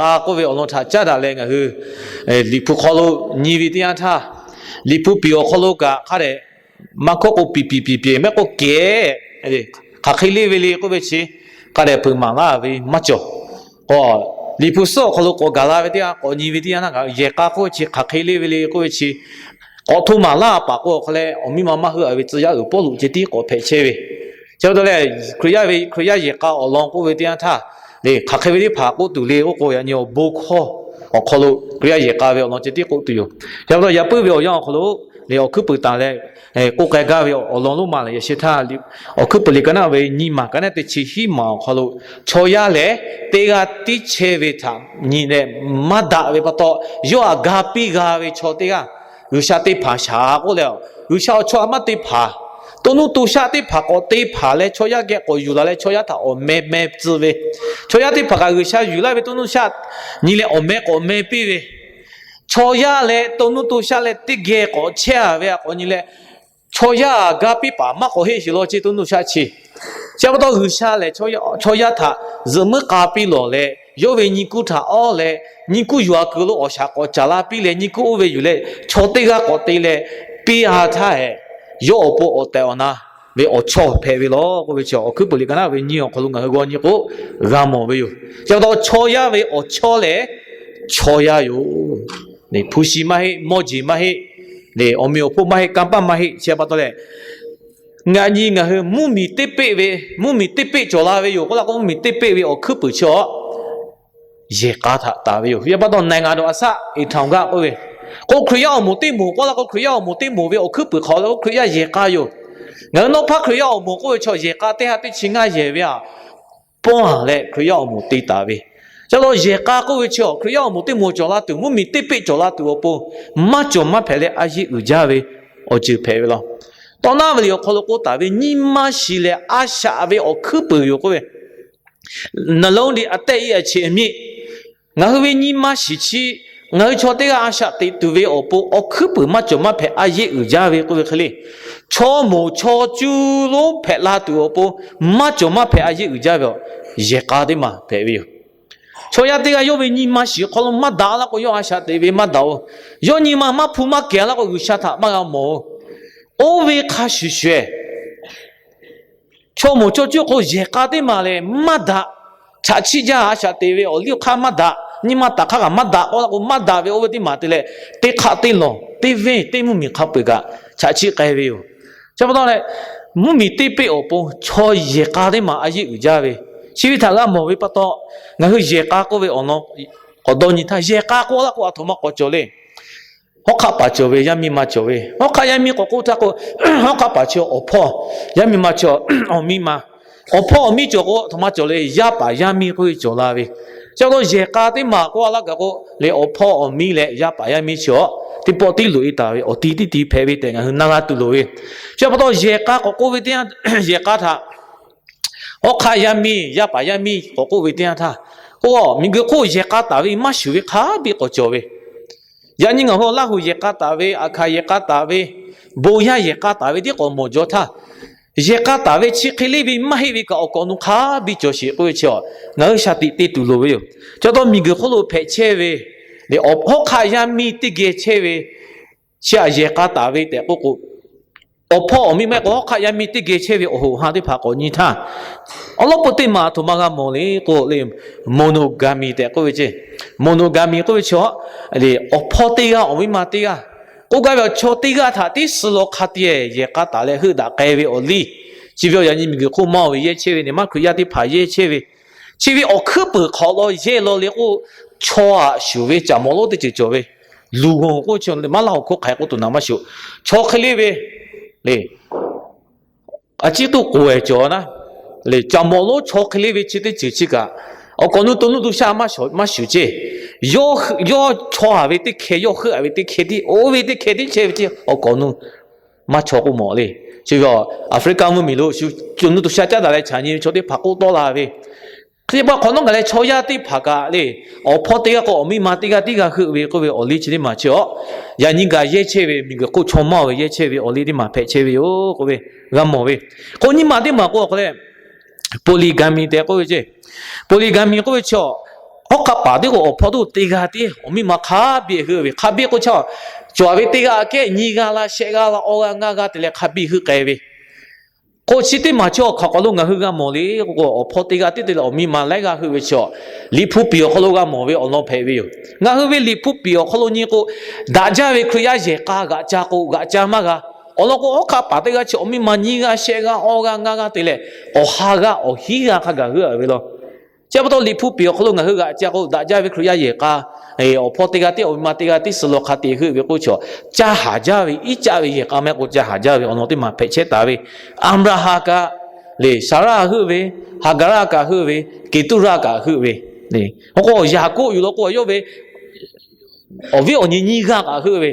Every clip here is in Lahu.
k'a k'oˆ ve awˬ lawn htaꞈ caˉ daꞈ leh ngaˬ hui Liꞈ hpu hk'aw lo nyi ve teˇ yanˇ htaˇ, Liꞈ hpu piˍ awˬ hk'aw lo kaꞈ hk'a dehꞈ maˇ hkawˇ k'o piˍ piˍ piˍ piˍ mehˆ k'oˆ kehˬ hk'aˬ hk'e le ve le k'oˆ ve chi hk'a dehꞈ peuˬ maˍ laˇ ve maˇ cawˬ. K'o, Liꞈ hpu suhˉ awˬ hk'aw lo k'awꞈ gaˬ la ve teˇ yanˇ k'awꞈ nyi ve teˇ yanˇ htaˇ kaꞈ yehˬ k'a k'oˆ ve chi hk'aˬ hk'e le ve le k'oˆ ve chi k'awꞈ hto maˍ laˇ paˍ k'o awˬ hk'aw leh awˬ miˇ ma maˇ heuˆ a ve tcuh yaˇ uiˍ Pawˇluꞈ ceh tiˉ k'awꞈ hpehꞈ chehˇ ve. Chi pa taw leh, Hkriꞈ yaˇ ve Hkriꞈ yaˇ yehˬ k'a awˬ lawn k'oˆ ve teˇ yanˇ htaˇ, hk'aˬ hk'e ve teˇ hpaˍ k'oˆ tuˬ le k'oˆ k'o, yaꞈ nyi awˬ bon hkawˇ awˬ hk'aw lo Hkriꞈ yaˇ yehˬ k'a ve awˬ lawn ceh tiˉ k'oˆ tuˬ yoˬ. Chi pa taw yaꞈ puiˉ ve awˬ yanˇ awˬ hk'aw lo lehˬ, awˬ hkuiˉ puiˍ taˍ leh k'oˆ k'ai gaˇ ve awˬ lawn lonˉ ma lehˬ, yaꞈ sheh htaˇ Awˬ hkuiˉ puiˍ liꞈ ka naˆ ve nyiˇ maˬ ka naˆ teˇ chi hiˉ maˬ awˬ hk'aw lo, chaw yaˇ lehˬ teˇ g'aˇ tiˉ chehˇ ve htaꞈ nyi leh maˇ daꞈ ve pa taw, yawˇ htaꞈ ga piˇ g'a ve chaw teˇ g'aˇ G'uiˬsha te hpanˍ shaˍ k'oˆ leh, G'uiˬsha awˬ chawˇ a maˇ te hpanˍ. To nuˇ to shaˆ teˇ hpaˍ k'awꞈ te hpanˍ leh chaw yaˇ geh k'awꞈ yuˬ la leh chaw yaˇ htaꞈ awˬ meh meh tcuh ve, chaw yaˇ teˇ hpaˍ kaꞈ G'uiˬsha yuˬ laˇ ve to nuˇ shaˆ nyi leh awˬ meh k'awꞈ meh piˇ ve, chaw yaˇ leh to nuˇ to shaˆ leh teˇ geh k'awꞈ chehˇ a ve a k'awꞈ nyi leh, chaw yaˇ ga piˇ paˍ maˇ k'awꞈ heˆ sheˍ law ceˇ to nuˇ shaˆ chi. Chi pa taw G'uiˬsha lehˬ chaw yaˇ htaꞈ zuhꞈ muiˉ k'a piˇ lawˬ leh, yawˇ ve nyi kuˇ htaꞈ awˉ leh, nyi kuˇ yuˬ a kuiˬ lo awˬ shaˍ k'awꞈ caˍ la piˇ leh, nyi kuˇ oˇ ve yuˬ leh chaw teˇ g'aˇ k'awꞈ te leh piˇ a htaˇ hehꞈ, yawˇ awˬ pon awˬ tehˬ awˬ na ve awˬ chawˇ hpehꞈ ve law k'oˆ ve chi Awˬ hkuiˉ puiˍ liꞈ ka naˆ ve nyiˇ awˬ hk'aw lo ngaˬ hui g'aw nyi k'o g'a mawˬ ve yoˬ. Chi pa taw chaw yaˇ ve awˬ chawˇ lehˬ chaw yaˇ yoˬ. Hpu shi maˇ heˆ, mawˇ jeˬ maˇ heˆ, awˬ meꞈ awˬ hponˇ maˇ heˆ, kanˇ paˆ maˇ heˆ. Chi pa taw leh, ngaˬ nyi ngaˬ hui mvuhˇmiˬ teˇ peˆ ve, mvuhˇmiˬ teˇ peˆ cawˬ la ve yoˬ k'oˆ la k'o, mvuhˇmiˬ teˇ peˆ ve awˬ hkuiˉ puiˍ chi awˬ yehˬ k'a htaꞈ taˍ ve yoˬ. Yaꞈ pa taw နိုင်ငံတော် a saˆ အိမ်ထောင် gaˇ k'oˆ ve, k'o Hkriꞈ yaˇ awˬ moˍ teˇ moˍ k'oˆ la k'o, Hkriꞈ yaˇ awˬ moˍ teˇ moˍ ve awˬ hkuiˉ puiˍ hk'aˬ le k'o Hkriꞈ yaˇ yehˬ k'a yoˬ. Ngaˬ hui nawˇ hpaˇ Hkriꞈ yaˇ awˬ moˍ k'oˆ ve chaw yehˬ k'a teˇ ha teˇ chi ngaˇ yehˬ ve a pawˇ a leh Hkriꞈ yaˇ awˬ moˍ te taˍ ve. Chi pa taw yehˬ k'a k'oˆ ve chi awˬ Hkriꞈ yaˇ awˬ moˍ teˇ moˍ cawˬ la tuˬ, mvuhˇmiˬ teˇ peˆ cawˬ la tuˬ awˬ pon maˇ cawˬ maˇ hpehꞈ leh a yeˆ uiˍ jaˇ ve awˬ ceuˬ hpehꞈ ve law. Tawˇ naˉ ve liꞈ awˬ hk'aw lo k'oˆ taˍ ve, nyiˇ maˇ shiˍ leh a shaꞈ ve awˬ hkuiˉ puiˍ yoˬ k'oˆ ve, နှလုံး de a tehˆ iˉ a cheꞈ miˆ, ngaˬ hui ve nyiˇ maˇ shiˍ chi, ngaˬ hui chaw teˇ g'aˇ a shaꞈ teꞈ tuˬ ve awˬ pon awˬ hkuiˉ puiˍ maˇ cawˬ maˇ hpehꞈ a yeˆ uiˍ jaˇ ve k'oˆ ve hk'e le, chaw moˍ chaw cuˇ lonˉ hpehꞈ la tuˬ awˬ pon maˇ cawˬ maˇ hpehꞈ a yeˆ uiˍ jaˇ ve a yehˬ k'a teˇ maˬ hpehꞈ ve yoˬ. Chaw yaˇ teˇ g'aˇ yawˇ ve nyiˇ maˇ shiˍ hk'aw lo maˇ daꞈ laˇ k'o yawˇ a shaꞈ teꞈ ve maˇ daꞈ-oˬ. Yawˇ nyi ma maˇ hpu maˇ kehˬ laˇ k'o G'uiˬsha htaꞈ maˇ g'a mawˬ-oˬ. Oˇ ve hk'a shuˍ shuˍ, chaw moˍ chaw cuˇ k'o yehˬ k'a teˇ maˬ lehˬ maˇ daꞈ. Chaꞈ chiˆ jaˇ, a shaꞈ teꞈ ve awˬ liˇ awˬ hk'aˇ maˇ daꞈ, nyiˇ maˇ taˍ hk'aˇ kaꞈ maˇ daꞈ k'oˆ la k'o maˇ daꞈ ve oˇ ve teˇ maˬ te leh, teˇ hk'aˆ teˇ lawˬ teˇ venˇ teˇ mvuhˇmiˬ hk'a peu-eˬ kaꞈ chaꞈ chiˆ k'ai ve yoˬ. Chi pa taw leh, mvuhˇmiˬ teˇ peˆ awˬ pon chaw yehˬ k'a teˇ maˬ a yeˆ uiˍ jaˇ ve, chi ve htaꞈ g'a mawˬ ve pa taw, ngaˬ hui yehˬ k'a k'oˆ ve awˬ lawn k'awꞈ dawˇ nyi htaˇ, yehˬ k'a k'oˆ la k'o a htoꞈ ma k'awꞈ cawˬ le. Hawˉ hk'aˆ paˍ cawˬ ve, yaˇ miˇ ma cawˬ ve. Hawˉ hk'aˆ yaˇ miˇ k'awꞈ k'oˆ htaˇ k'o, hawˉ hk'aˆ paˍ chi awˬ hpawˇ, yaˇ miˇ ma chi awˬ miˇ ma. Awˬ hpawˇ awˬ miˇ cawˬ k'o a htoꞈ ma cawˬ le, yaˇ paˍ yaˇ miˇ k'oˆ ve cawˬ la ve. Chi pa taw yehˬ k'a teˇ maˬ k'oˆ a laˇ gaˬ k'o le, awˬ hpawˇ awˬ miˇ leh yaˇ paˍ yaˇ miˇ chi awˬ teˇ pawˆ tiˉ loꞈ e taˍ ve, awˬ ti teˇ ti hpehꞈ ve tehꞈ ngaˬ hui na g'a tuˬ loˍ ve. Chi pa taw yehˬ k'a k'awꞈ k'oˆ ve teˇ yanˇ, yehˬ k'a htaꞈ hawˉ hk'aˆ yaˇ miˇ yaˇ paˍ yaˇ miˇ k'awꞈ k'oˆ ve teˇ yanˇ htaˇ, k'o miˬguiˬ hk'oˆ yehˬ k'a taˍ ve maˇ shuˍ ve hk'a biˇ k'awꞈ cawˬ ve. Yaꞈ nyi ngaˬ hui Laˇ huˍ yehˬ k'a taˍ ve, Aˍhkaˍ yehˬ k'a taˍ ve, bon yaˇ yehˬ k'a taˍ ve tiˉ k'awꞈ mawˬ jaw htaˇ, yehˬ k'a taˍ ve chi hk'e le ve maˇ heˆ ve kaꞈ awˬ kawꞈ nu hk'a biˇ cawˬ sheˍ k'oˆ ve chi, ngaˬ hui shaˍ tiꞈ te tuˬ loˍ ve yoˬ. Chi pa taw miˬguiˬ hk'oˆ lo hpehꞈ chehˇ ve, hawˉ hk'aˆ yaˇ miˇ teˇ geh chehˇ ve, chi aꞈ yehˬ k'a taˍ ve tehꞈ k'oˆ k'o, awˬ hpawˇ awˬ miˇ maˇ heˆ k'o hawˉ hk'aˆ yaˇ miˇ teˇ geh chehˇ ve awˬ hoꞈ ha teˇ hpaˍ k'awꞈ nyi htaˇ, awˬ lawˉ peu teˇ maˬ a htoꞈ ma g'a mawˬ le k'o le, monogamy tehꞈ k'oˆ ve ceˇ. Monogamy k'oˆ ve chi, awˬ hpawˇ teˇ g'aˇ awˬ miˇ ma teˇ g'aˇ k'oˆ gaˇ ve, chaw teˇ g'aˇ htaꞈ teˇ suh law hk'a te yehˬ k'a taˍ leh heuˆ daꞈ k'ai ve awˬ liˇ. Chi ve awˬ yaꞈ nyi miˬguiˬ hk'oˆ maˇ oˬ ve yehˇ chehˇ ve, maˇ Hkriꞈ yaˇ teˇ hpaˍ yehˇ chehˇ ve, chi ve awˬ hkuiˉ puiˍ hk'awꞈ law yehˇ law le k'o, chaw aꞈ shuˍ ve caˍ mawꞈ lonˉ teˇ ceuˬ cawˬ ve, luˬ g'oˬ k'oˆ chi maˇ laˇ awˬ hk'oˆ hk'aˬ hk'e k'oˆ tuˬ naˍ maˇ shuˍ. Chaw hk'e le ve le, a ciˉ tuˆ k'oˍ ehˍ cawˬ naˉ le, caˍ mawꞈ lonˉ chaw hk'e le ve chi teˇ ceuˬ chi kaꞈ, awˬ kawꞈ nu to nuˇ to shaˆ maˇ shuˍ ceˇ. Yawˇ chaw haˍ ve teˇ hkeh, yawˇ heuˆ haˍ ve teˇ hkeh tiˉ, oˇ ve teˇ hkeh tiˉ chehˇ ve ceˇ, awˬ kawꞈ nu maˇ chaw k'oˆ mawˬ le. Chi ve Aˍfriˆkaˆ mvuhˇmiˬ lo shu to nuˇ to shaˆ caˉ daꞈ leh chaꞈ nyi ve chaw teˇ hpaˍ k'oˆ tawˆ la ve, hk'e pa hk'awꞈ nawˉ gaˬ leh chaw yaˇ teˇ hpaˍ kaꞈ le, awˬ hpawˇ teˇ g'aˇ k'o awˬ miˇ ma teˇ g'aˇ tiˉ g'a heuˆ ve k'oˆ ve awˬ liˇ chi teˇ maˬ chi awˬ, yaꞈ nyi gaˬ yehˇ chehˇ ve miˬguiˬ hk'oˆ chaw maˇ oˬ ve yehˇ chehˇ ve awˬ liˇ teˇ maˬ hpehꞈ chehˇ ve yoˬ k'oˆ ve g'a mawˬ ve. K'o nyiˇ maˬ teˇ maˬ k'o awˬ hk'aw leh, polygamy tehꞈ k'oˆ ve ceˇ. Polygamy k'oˆ ve chi awˬ, Hawˉ hk'aˆ paˍ teˇ k'o awˬ hpawˇ teˇ g'aˇ tiˉ awˬ miˇ ma hk'a biˇ heuˆ ve, hk'a biˇ k'o chaw, cawˬ ve teˇ g'aˇ aꞈ kehˉ nyiˇ g'aˇ laˇ shehˆ g'aˇ laˇ awˇ g'aˇ ngaˇ g'aˇ te leh hk'a biˇ heuˆ k'ai ve. K'o chi teˇ maˬ chi awˬ hk'aw k'aw lo ngaˬ hui g'a mawˬ le k'o, awˬ hpawˇ teˇ g'aˇ tiˉ te leh awˬ miˇ ma laiˉ g'aˇ heuˆ ve chaw, Liꞈ hpu piˍ awˬ hk'aw lo g'a mawˬ ve awˬ lawn hpehꞈ ve yoˬ. Ngaˬ hui ve Liꞈ hpu piˍ awˬ hk'aw lo nyi k'o, daꞈ jaˇ ve Hkriꞈ yaˇ yehˬ k'a g'aꞈ ca k'o g'aꞈ ca maˇ g'a. Awˬ lawn k'o, hawˉ hk'aˆ paˍ teˇ g'aˇ chi awˬ miˇ ma nyiˇ g'aˇ shehˆ g'aˇ awˇ g'aˇ ngaˇ g'aˇ te leh, awˬ ha g'aˇ awˬ hiˉ g'aˇ hk'a gaˬ heuˆ ve law. Chi pa taw Liꞈ hpu piˍ awˬ hk'aw lo ngaˬ hui g'aꞈ ca k'o, daꞈ jaˇ ve Hkriꞈ yaˇ yehˬ k'a, awˬ hpawˇ teˇ g'aˇ tiˉ awˬ miˇ ma teˇ g'aˇ tiˉ suh law hk'a te heuˆ ve k'o chaw, caˇ haˍ jaˇ ve, iˉ caˆ ve yehˬ k'a mehˆ k'o caˇ haˍ jaˇ ve awˬ lawn teˇ maˬ hpehꞈ chehˇ taˍ ve. Aˍbraˍhanˍ kaꞈ le, Saˍraˆ heuˆ ve, Haˍgaˍraˆ kaꞈ heuˆ ve, Keˍtuˍraˆ kaꞈ heuˆ ve, k'o Yaˍkoˆ yuˬ law k'o yawˇ ve awˬ viˉ awˬ nyi nyiˇ g'aˇ kaꞈ heuˆ ve,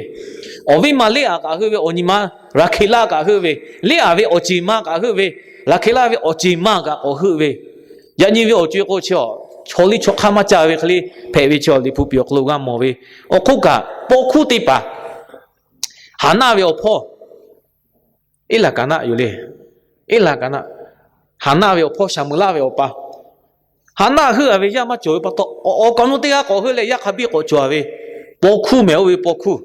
awˬ viˉ ma Leˇaˍ kaꞈ heuˆ ve, awˬ nyi ma Raˍhkeˍlaˆ kaꞈ heuˆ ve, Leˇaˍ ve awˬ ceˬ ma kaꞈ heuˆ ve, Raˍhkeˍlaˆ ve awˬ ceˬ ma kaꞈ k'awꞈ heuˆ ve. Yaꞈ nyi ve awˬ co-e k'o chi, chaw liˇ chaw hk'aˇ maˇ ca ve hk'e le hpehꞈ ve chi, Liꞈ hpu piˍ awˬ hk'aw lo g'a mawˬ ve. Awˬ hk'oˆ kaꞈ paw hkuˇ teˇ hpaˍ, Haˍnaˆ ve awˬ hpawˇ Eˇlaˍkaˍnaˆ yoˬ le. Eˇlaˍkaˍnaˆ, Haˍnaˆ ve awˬ hpawˇ Saˍmoˍeˍlaˆ ve awˬ pa. Haˍnaˆ heuˆ-a ve yaˇ maˇ cawˬ ve pa taw, awˬ kaw nu teˇ g'aˇ k'awꞈ heuˆ leh yaˇ hk'a biˇ k'awꞈ cawˬ-a ve, paw hkuˇ mehˍ oˇ ve paw hkuˇ,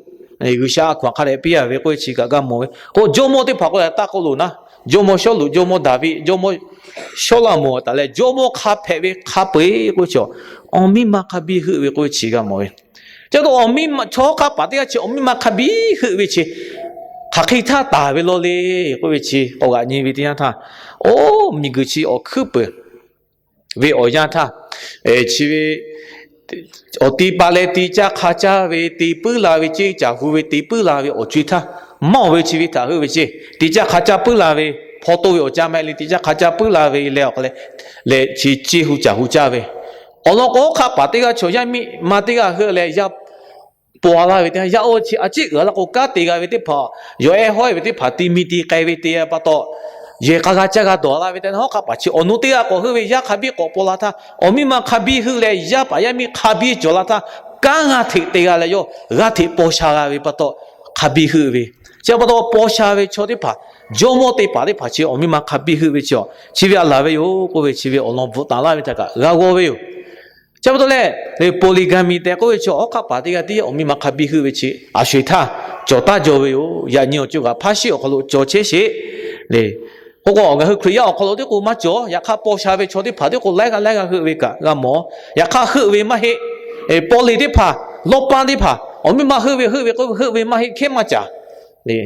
G'uiˬsha a hkaw-anˬ hk'a dehꞈ piˇ-a ve k'oˆ ve chi kaꞈ g'a mawˬ ve. K'o jawˇmawˇ teˇ hpaˍ k'o taˇ k'oˆ loˬ naˉ, jawˇmawˇ Sawˉluꞈ, jawˇmawˇ Daˍviˆ, jawˇmawˇ Sawˉlaꞈmonˍ taˍ leh jawˇmawˇ hk'a hpehꞈ ve hk'a peu-eˬ k'oˆ ve chi, awˬ miˇ ma hk'a biˇ heuˆ ve k'oˆ ve chi g'a mawˬ ve. Chi pa taw awˬ miˇ ma, chaw hawˉ hk'aˆ paˍ teˇ g'aˇ chi awˬ miˇ ma hk'a biˇ heuˆ ve chi hk'aˬ hk'e htaˇ taˍ ve law le k'oˆ ve chi k'awꞈ g'aꞈ nyi ve teˇ yanˇ htaˇ, oˇ miˬguiˬ chi awˬ hkuiˉ peuˬ ve awˬ yanˇ htaˇ, chi ve awˬ ti pa leh ti caˇ hk'a caˇ ve, te puiˉ la ve, ceˇ caˬ hu ve te puiˉ la ve awˬ co-e htaˇ, maˇ oˬ ve chi ve htaꞈ heuˆ ve ceˇ. Te caˇ hk'a caˇ puiˉ la ve, hpawˇ toˇ ve awˬ caˇ maˇ heˆ le, te caˇ hk'a caˇ puiˉ la ve leh awˬ hk'a leh, leh chi ceˇ hu caˬ hu caˇ ve. Awˬ lawn k'o, hawˉ hk'aˆ paˍ teˇ g'aˇ chaw yaˇ miˇ ma teˇ g'aˇ heuˆ leh yaˇ paw-a laˇ ve teˇ yanˇ, yaˇ oˇ chi a ciˉ uiˍ-a laˇ k'o, kanˉ te g'a ve teˇ hpaˍ, yawˬ ehˉ hawˉ-e ve teˇ hpaˍ te mi te k'ai ve te pa taw, yehˬ k'a g'a caˇ g'a dawˬ-a laˇ ve teˇ yanˇ, hawˉ hk'aˆ paˍ chi awˬ nu teˇ g'aˇ k'awꞈ heuˆ ve yaˇ hk'a biˇ k'awꞈ paw la htaˇ, awˬ miˇ ma hk'a biˇ heuˆ leh yaˇ paˍ yaˇ miˇ hk'a biˇ cawˬ la htaˇ, kanˉ g'a hteꞈ te g'a leh yawˇ g'a hteꞈ paw sha g'a ve pa taw, hk'a biˇ heuˆ ve. Chi pa taw paw sha ve chaw teˇ hpaˍ, jawˇmawˇ teˇ hpaˍ teˇ hpaˍ chi awˬ miˇ ma hk'a biˇ heuˆ ve chi, chi ve a laˬ ve yoˬ k'oˆ ve chi ve awˬ lawn bvuhꞈ taˍ laˇ ve htaꞈ kaꞈ g'a g'aw ve yoˬ. Chi pa taw leh, polygamy tehꞈ k'oˆ ve chi hawˉ hk'aˆ paˍ teˇ g'aˇ tiˉ awˬ miˇ ma hk'a biˇ heuˆ ve chi a sho-eˬ htaˇ cawˬ taˇ jaw ve yoˬ. Yaꞈ nyi awˬ co kaꞈ hpaˇ shiˆ awˬ hk'aw lo cawˬ chehˇ sheˍ le. K'o k'o ngaˬ hui Hkriꞈ yaˇ awˬ hk'aw lo teˇ k'o maˇ cawˬ. Yaꞈ hk'aˇ paw sha ve chaw teˇ hpaˍ teˇ k'o laiˉ g'aˇ laiˉ g'aˇ heuˆ ve kaꞈ g'a mawˬ. Yaꞈ hk'aˇ heuˆ ve maˇ heˆ. Paw leˬ teˇ hpaˍ, lawˇ paˇ teˇ hpaˍ awˬ miˇ ma heuˆ ve heuˆ ve k'o heuˆ ve maˇ heˆ, hkehˉ maˇ caˍ le.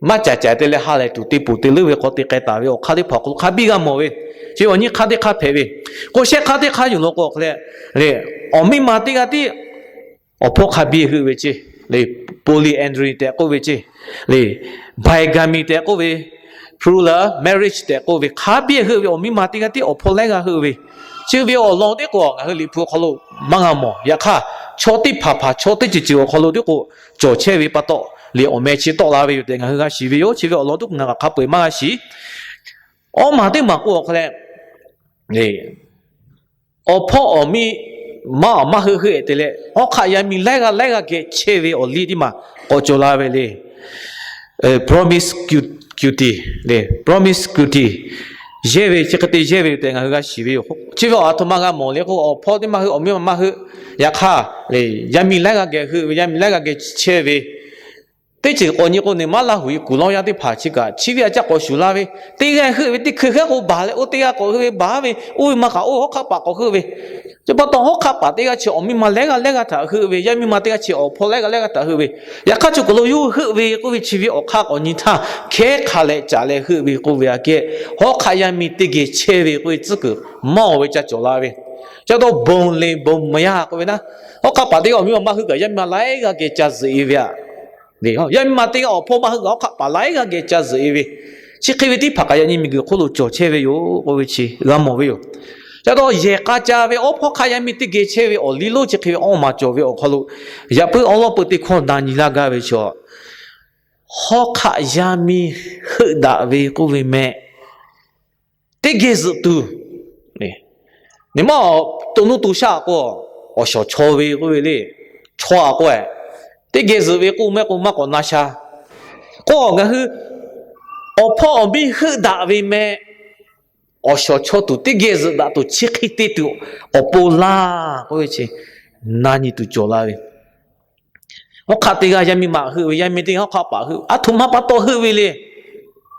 Maˇ caˍ caˍ te leh ha lehˬ tuˬ te ponˬ te leuˉ ve hk'aw te k'ai taˍ ve awˬ hk'aˇ teˇ hpaˍ awˬ hk'aw lo hk'a biˇ g'a mawˬ ve. Chi awˬ nyi hk'aˇ teˇ hk'aˇ hpehꞈ ve. K'o shehˆ hk'aˇ teˇ hk'aˇ yuˬ law k'o hk'e leh, le, awˬ miˇ ma teˇ g'aˇ tiˉ awˬ hpawˇ hk'a biˇ heuˆ ve ceˇ le, polyandry tehꞈ k'oˆ ve ceˇ le, bigamy tehꞈ k'oˆ ve, plural marriage tehꞈ k'oˆ ve hk'a biˇ heuˆ ve awˬ miˇ ma teˇ g'aˇ tiˉ awˬ hpawˇ laiˉ g'aˇ heuˆ ve. Chi ve awˬ lawn teˇ k'o ngaˬ hui Liꞈ hpu awˬ hk'aw lo maˇ g'a mawˬ. Yaꞈ hk'aˇ, chaw teˇ hpaˍ hpaˍ chaw teˇ ceuˬ ceuˬ awˬ hk'aw lo teˇ k'o cawˬ chehˇ ve pa taw, le awˬ meh chi tawˆ la ve yoˬ tehꞈ ngaˬ hui g'a shiˍ ve yoˬ. Chi ve awˬ lawn teˇ k'o ngaˬ kaꞈ hk'a peu-eˬ maˇ g'a shiˍ. Awˇ maˬ teˇ maˬ k'o awˬ hk'e leh, awˬ hpawˇ awˬ miˇ maˇ awˬ maˇ heuˆ heuˆ-e te leh, hawˉ hk'aˆ yaˇ miˇ laiˉ g'aˇ laiˉ g'aˇ geh chehˇ ve awˬ liˇ teˇ maˬ k'awꞈ cawˬ la ve le. Promiscuity le, promiscuity, yehˇ ve chi hk'e te yehˇ ve tehꞈ ngaˬ hui g'a shiˍ ve yoˬ. Chi ve awˬ a htoꞈ ma g'a mawˬ le k'o, awˬ hpawˇ teˇ maˇ heuˆ, awˬ miˇ maˇ heuˆ. Yaꞈ hk'aˇ, yaˇ miˇ laiˉ g'aˇ geh heuˆ ve, yaˇ miˇ laiˉ g'aˇ geh chehˇ ve teˇ ceuˬ k'awꞈ nyi k'o, neˬ maˉ Laˇ huˍ kuˬ lawˇ yaˇ teˇ hpaˍ chi kaꞈ chi ve a caˆ k'awꞈ shuˍ la ve, teˇ g'aˇ heuˆ ve teˇ hkui hk'aˉ k'o baˬ leh oˇ teˇ g'aˇ k'awꞈ heuˆ ve baˬ ve, oˇ ve ma kaꞈ oˇ hawˉ hk'aˆ paˍ k'awꞈ heuˆ ve. Chi pa taw hawˉ hk'aˆ paˍ teˇ g'aˇ chi awˬ miˇ ma laiˉ g'aˇ laiˉ g'aˇ htaꞈ heuˆ ve, yaˇ miˇ ma teˇ g'aˇ chi awˬ hpawˇ laiˉ g'aˇ laiˉ g'aˇ htaꞈ heuˆ ve. Yaꞈ hk'aˇ, chi k'o lo yawˇ hui heuˆ ve k'oˆ ve chi ve awˬ hk'aˇ k'awꞈ nyi htaˇ, hkehˉ hk'a leh caˍ leh heuˆ ve k'oˆ ve aꞈ kehˉ, hawˉ hk'aˆ yaˇ miˇ teˇ geh chehˇ ve k'oˆ ve tcuhˉ kuiˬ maˇ oˬ ve ca cawˬ la ve. Chi pa taw bon leh bon maˇ yaˇ k'oˆ ve naˉ, hawˉ hk'aˆ paˍ teˇ g'aˇ awˬ miˇ ma maˇ heuˆ kaꞈ yaˇ miˇ ma laiˉ g'aˇ geh ca zuhꞈ-e ve aꞈ. Yaˇ miˇ ma teˇ g'aˇ awˬ hpawˇ maˇ heuˆ kaꞈ hawˉ hk'aˆ paˍ laiˉ g'aˇ geh ca zuhꞈ-e ve. Chi hk'e ve teˇ hpaˍ kaꞈ yaꞈ nyi miˬguiˬ hk'oˆ lo cawˬ chehˇ ve yoˬ k'oˆ ve chi g'a mawˬ ve yoˬ. Chi pa taw yehˬ k'a ca ve awˉ hpawˇ hk'aˆ yaˇ miˇ teˇ geh chehˇ ve awˬ liˇ lonˉ chi hk'e ve awˇ maˬ cawˬ ve awˬ hk'aw lo, yaꞈ puiˉ awˉ lawˉ peu teˇ hkawˇ na nyi laˇ gaˇ ve chaw, hawˉ hk'aˆ yaˇ miˇ heuˆ daꞈ ve k'oˆ ve meh teˇ geh zuhꞈ tuˬ, neˬ maˇ to nuˇ to shaˆ k'o, awˬ shawˍ chaw ve k'oˆ ve le, chaw aꞈ k'oˆ-e, teˇ geh zuhꞈ ve k'oˆ mehˆ k'o maˇ k'awꞈ na sha. K'o ngaˬ hui awˬ hpawˇ awˬ miˇ heuˆ daꞈ ve meh awˬ shawˍ chaw tuˬ teˇ geh zuhꞈ daꞈ tuˬ chi hk'e te tuˬ awˬ pon laˇ k'oˆ ve chi na nyi tuˬ cawˬ la ve. Hawˉ hk'aˆ teˇ g'aˇ yaˇ miˇ ma heuˆ ve, yaˇ miˇ teˇ g'aˇ hawˉ hk'aˆ paˍ heuˆ, aˬ htoꞈ ma pa taw heuˆ ve le.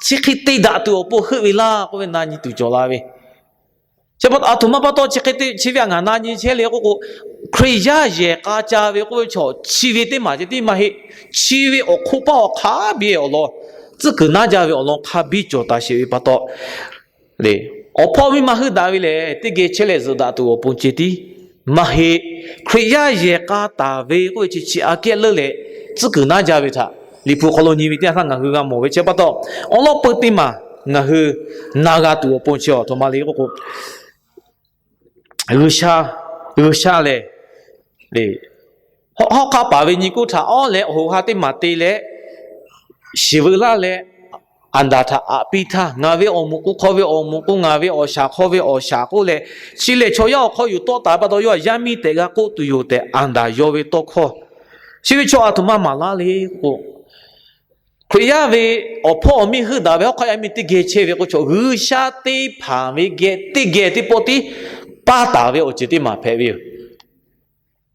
Chi hk'e te daꞈ tuˬ awˬ pon heuˆ ve laˇ k'oˆ ve na nyi tuˬ cawˬ la ve. Chi pa taw aˬ htoꞈ ma pa taw chi hk'e te chi ve htaꞈ ngaˬ na nyi chehˇ le k'oˆ k'o, Hkriꞈ yaˇ yehˬ k'a ca ve k'oˆ ve chaw chi ve teˇ maˬ ceh tiˉ maˇ heˆ. Chi ve awˬ hk'oˆ paˇ awˬ hk'a biˇ awˬ lawn, tcuhˉ kuiˬ naˉ jaˇ ve awˬ lawn hk'a biˇ cawˬ taˍ sheˍ ve pa taw le, awˬ hpawˇ miˇ ma heuˆ daꞈ ve lehˬ, teˇ geh chehˇ leh zuhꞈ daꞈ tuˬ awˬ pon ceh tiˉ maˇ heˆ. Hkriꞈ yaˇ yehˬ k'a taˍ ve k'oˆ ve chi chi aꞈ kehˉ leuˉ leh tcuhˉ kuiˬ naˉ jaˇ ve htaꞈ Liꞈ hpu hk'aw lo nyi ve teˇ yanˇ htaˇ ngaˬ hui g'a mawˬ ve. Chi pa taw, awˬ lawn peu teˇ maˬ ngaˬ hui na g'a tuˬ awˬ pon chi aˬ htoꞈ ma le k'oˆ k'o, G'uiˬsha, G'uiˬsha lehˬ, hawˉ hk'aˆ paˍ ve nyi kuˇ htaꞈ awˉ leh awˬ hoꞈ ha teˇ maˬ te leh, shiˍ veu laˇ leh, Aˍdanˍ htaꞈ aꞈ piˇ htaˇ, ngaˬ ve awˬ moˍ k'o, hk'aw ve awˬ moˍ k'o, ngaˬ ve awˬ shaˍ hk'aw ve awˬ shaˍ k'oˆ leh, chi lehˬ chaw yaˇ awˬ hk'aw yuˬ tawˆ taˍ ve pa taw, yawˇ htaꞈ yaˇ miˇ tehꞈ g'a k'oˆ tuˬ yoˬ tehꞈ Aˍdanˍ yaw ve tawˇ hkawˇ. Chi ve chaw aˬ htoꞈ ma maˍ laˇ le k'o, Hkriꞈ yaˇ ve awˬ hpawˇ awˬ miˇ heuˆ daꞈ ve hawˉ hk'aˆ yaˇ miˇ teˇ geh chehˇ ve k'o, chaw G'uiˬsha teˇ hpaˍ ve geh teˇ geh teˇ pawˆ tiˉ paˇ taˍ ve awˬ ceuˬ teˇ maˬ hpehꞈ ve yoˬ.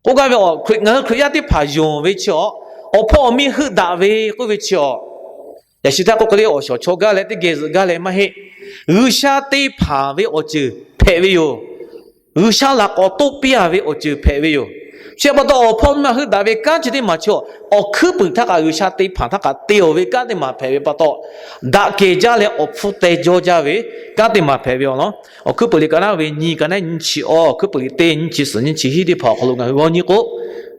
K'oˆ gaˇ ve, ngaˬ hui Hkriꞈ yaˇ teˇ hpaˍ yonˍ ve chi awˬ, awˬ hpawˇ awˬ miˇ heuˆ daꞈ ve k'oˆ ve chi awˬ, yaꞈ shi htaˇ k'oˆ hk'e le, awˬ shawˍ chaw gaˇ leh teˇ geh zuhꞈ gaˇ leh maˇ heˆ. G'uiˬsha te hpanˍ ve awˬ ceuˬ hpehꞈ ve yoˬ. G'uiˬsha laꞈ k'awꞈ toˆ piˇ a ve awˬ ceuˬ hpehꞈ ve yoˬ. Chi pa taw, awˬ hpawˇ miˇ ma heuˆ daꞈ ve kanˉ chi teˇ maˬ chi awˬ, awˬ hkuiˉ puiˍ htaˇ kaꞈ G'uiˬsha te hpanˍ htaˇ kaꞈ te awˬ ve kanˉ teˇ maˬ hpehꞈ ve pa taw, daꞈ kehˬ jaˇ leh awˬ hpfuhˇ teh jawˇ jaˇ ve kanˉ teˇ maˬ hpehꞈ ve awˬ lawn. Awˬ hkuiˉ puiˍ liꞈ ka naˉ ve nyi, ka naˉ nyiˇ chi awˬ, awˬ hkuiˉ puiˍ liꞈ teˇ nyiˇ chi suhˍ nyiˇ chi hiˉ teˇ hpaˍ awˬ hk'aw lo ngaˬ hui g'aw nyi k'o,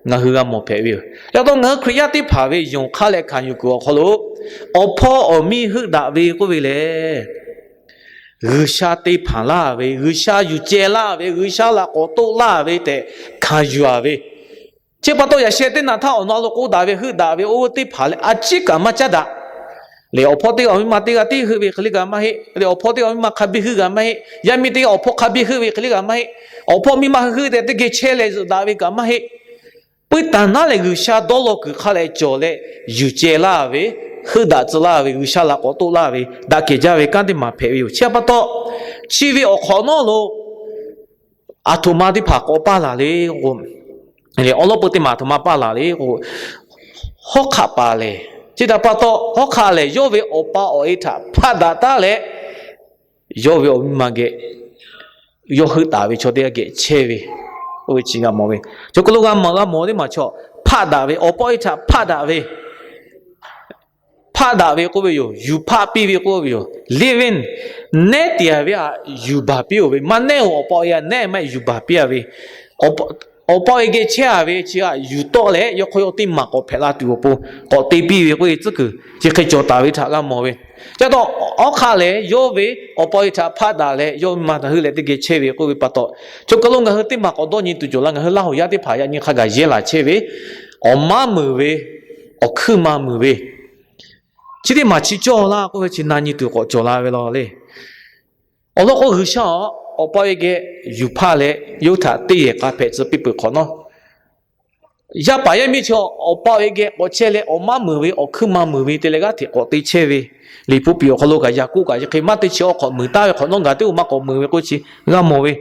ngaˬ hui g'a mawˬ hpehꞈ ve yoˬ. Chi pa taw, ngaˬ hui Hkriꞈ yaˇ teˇ hpaˍ ve yonˍ hk'aˇ leh hkanˍ yuˬ kuiˬ awˬ hk'aw lo, awˬ hpawˇ awˬ miˇ heuˆ daꞈ ve k'oˆ ve lehˬ, G'uiˬsha te hpanˍ laˇ ve, G'uiˬsha yuˬ ceh laˇ ve, G'uiˬsha laꞈ k'awꞈ toˆ laˇ ve tehꞈ hkanˍ yuˬ a ve. Chi pa taw, yaꞈ sheh teˇ naꞈ htaˇ awˬ na lo k'oˆ daꞈ ve heuˆ daꞈ ve oˇ ve teˇ hpaˍ leh a ciˉ kaꞈ maˇ caˉ daꞈ. Lehˬ, awˬ hpawˇ teˇ g'aˇ awˬ miˇ ma teˇ g'aˇ tiˉ heuˆ ve hk'e le kaꞈ maˇ heˆ. Lehˬ, awˬ hpawˇ teˇ g'aˇ awˬ miˇ ma hk'a biˇ heuˆ kaꞈ maˇ heˆ. Yaˇ miˇ teˇ g'aˇ awˬ hpawˇ hk'a biˇ heuˆ ve hk'e le kaꞈ maˇ heˆ. Awˬ hpawˇ miˇ ma heuˆ heuˆ tehꞈ teˇ geh chehˇ leh zuhꞈ daꞈ ve kaꞈ maˇ heˆ. Puiˉ taˍ naˉ lehˬ, G'uiˬsha dawˇ law kuiˬ hk'a leh cawˬ leh yuˬ ceh laˇ ve, heuˆ daꞈ tcuh laˇ ve, G'uiˬsha laꞈ k'awꞈ toˆ laˇ ve, daꞈ kehˬ jaˇ ve kanˉ teˇ maˬ hpehꞈ ve yoˬ. Chi pa taw, chi ve awˬ hk'awꞈ nawˉ lo aˬ htoꞈ ma teˇ hpaˍ k'awꞈ paˇ laˬ le k'o, awˬ lawn peu teˇ maˬ aˬ htoꞈ ma paˇ laˬ le k'o, hawˉ hk'aˆ paˍ lehˬ, chi htaꞈ pa taw hawˉ hk'aˆ lehˬ, yawˇ ve awˬ pa awˬ e htaꞈ hpaˆ daꞈ taˉ leh, yawˇ ve awˬ miˇ ma geh yawˇ heuˆ taˍ ve chaw teˇ g'aˇ geh chehˇ ve, oˇ ve chi g'a mawˬ ve. Chaw hk'aw lo g'a mawˬ g'a mawˬ teˇ maˬ chaw, hpaˆ daꞈ ve, awˬ pa awˬ e htaꞈ hpaˆ daꞈ ve, hpaˆ daꞈ ve k'oˆ ve yoˬ. Yuˬ hpaˆ piˇ ve k'oˆ ve yoˬ. Living, nehˉ te ve htaꞈ yuˬ baˬ piˇ-oˬ ve, maˇ nehˉ-oˬ, awˬ pa awˬ e htaꞈ nehˉ maˇ heˆ, yuˬ baˬ piˇ-a ve, awˬ pa awˬ e geh chehˇ-a ve chi htaꞈ yuˬ tawˆ leh, yawˇ hk'aw yawˇ teˇ maˬ k'awꞈ hpehꞈ la tuˬ awˬ pon k'awꞈ te piˇ ve k'oˆ ve tcuhˉ kuiˬ chi hk'e cawˬ taˍ ve htaꞈ g'a mawˬ ve. Chi pa taw, hawˉ hk'aˆ lehˬ, yawˇ ve awˬ pa awˬ e htaꞈ hpaˆ daꞈ leh, yawˇ ve ma htaꞈ heuˆ leh teˇ geh chehˇ ve k'oˆ ve pa taw, chaw hk'aw lo ngaˬ hui teˇ maˬ k'awꞈ dawˇ nyi tuˬ cawˬ laˇ. Ngaˬ hui Laˇ huˍ yaˇ teˇ hpaˍ yaꞈ nyi hk'a gaˬ yehˇ laˬ chehˇ ve, awˬ maˇ meunˍ ve, awˬ hkuiˇ ma meunˍ ve, chi teˇ maˬ chi cawˇ laˇ k'oˆ ve chi na nyi tuˬ k'awꞈ cawˬ la ve law le. Awˬ lawn k'o, G'uiˬsha awˬ, awˬ pa awˬ e geh yuˬ hpaˆ leh, yawˇ htaꞈ teˇ yehˬ k'a hpehꞈ tcuh piˇ peuˬ hk'awꞈ nawˉ, yaˇ paˍ yaˇ miˇ chi awˬ pa awˬ e geh k'awꞈ chehˇ leh, awˬ maˇ meunˍ ve, awˬ hkuiˇ ma meunˍ ve te leh g'aˇ hteꞈ k'awꞈ te chehˇ ve, Liꞈ hpu piˍ awˬ hk'aw lo kaꞈ Yaˍkoˆ kaꞈ chi hk'e maˇ te chi awˬ hk'awꞈ meunˍ taˍ ve hk'awꞈ nawˉ, ngaˬ teˇ oˇ maˇ k'awꞈ meunˍ ve k'oˆ chi g'a mawˬ ve.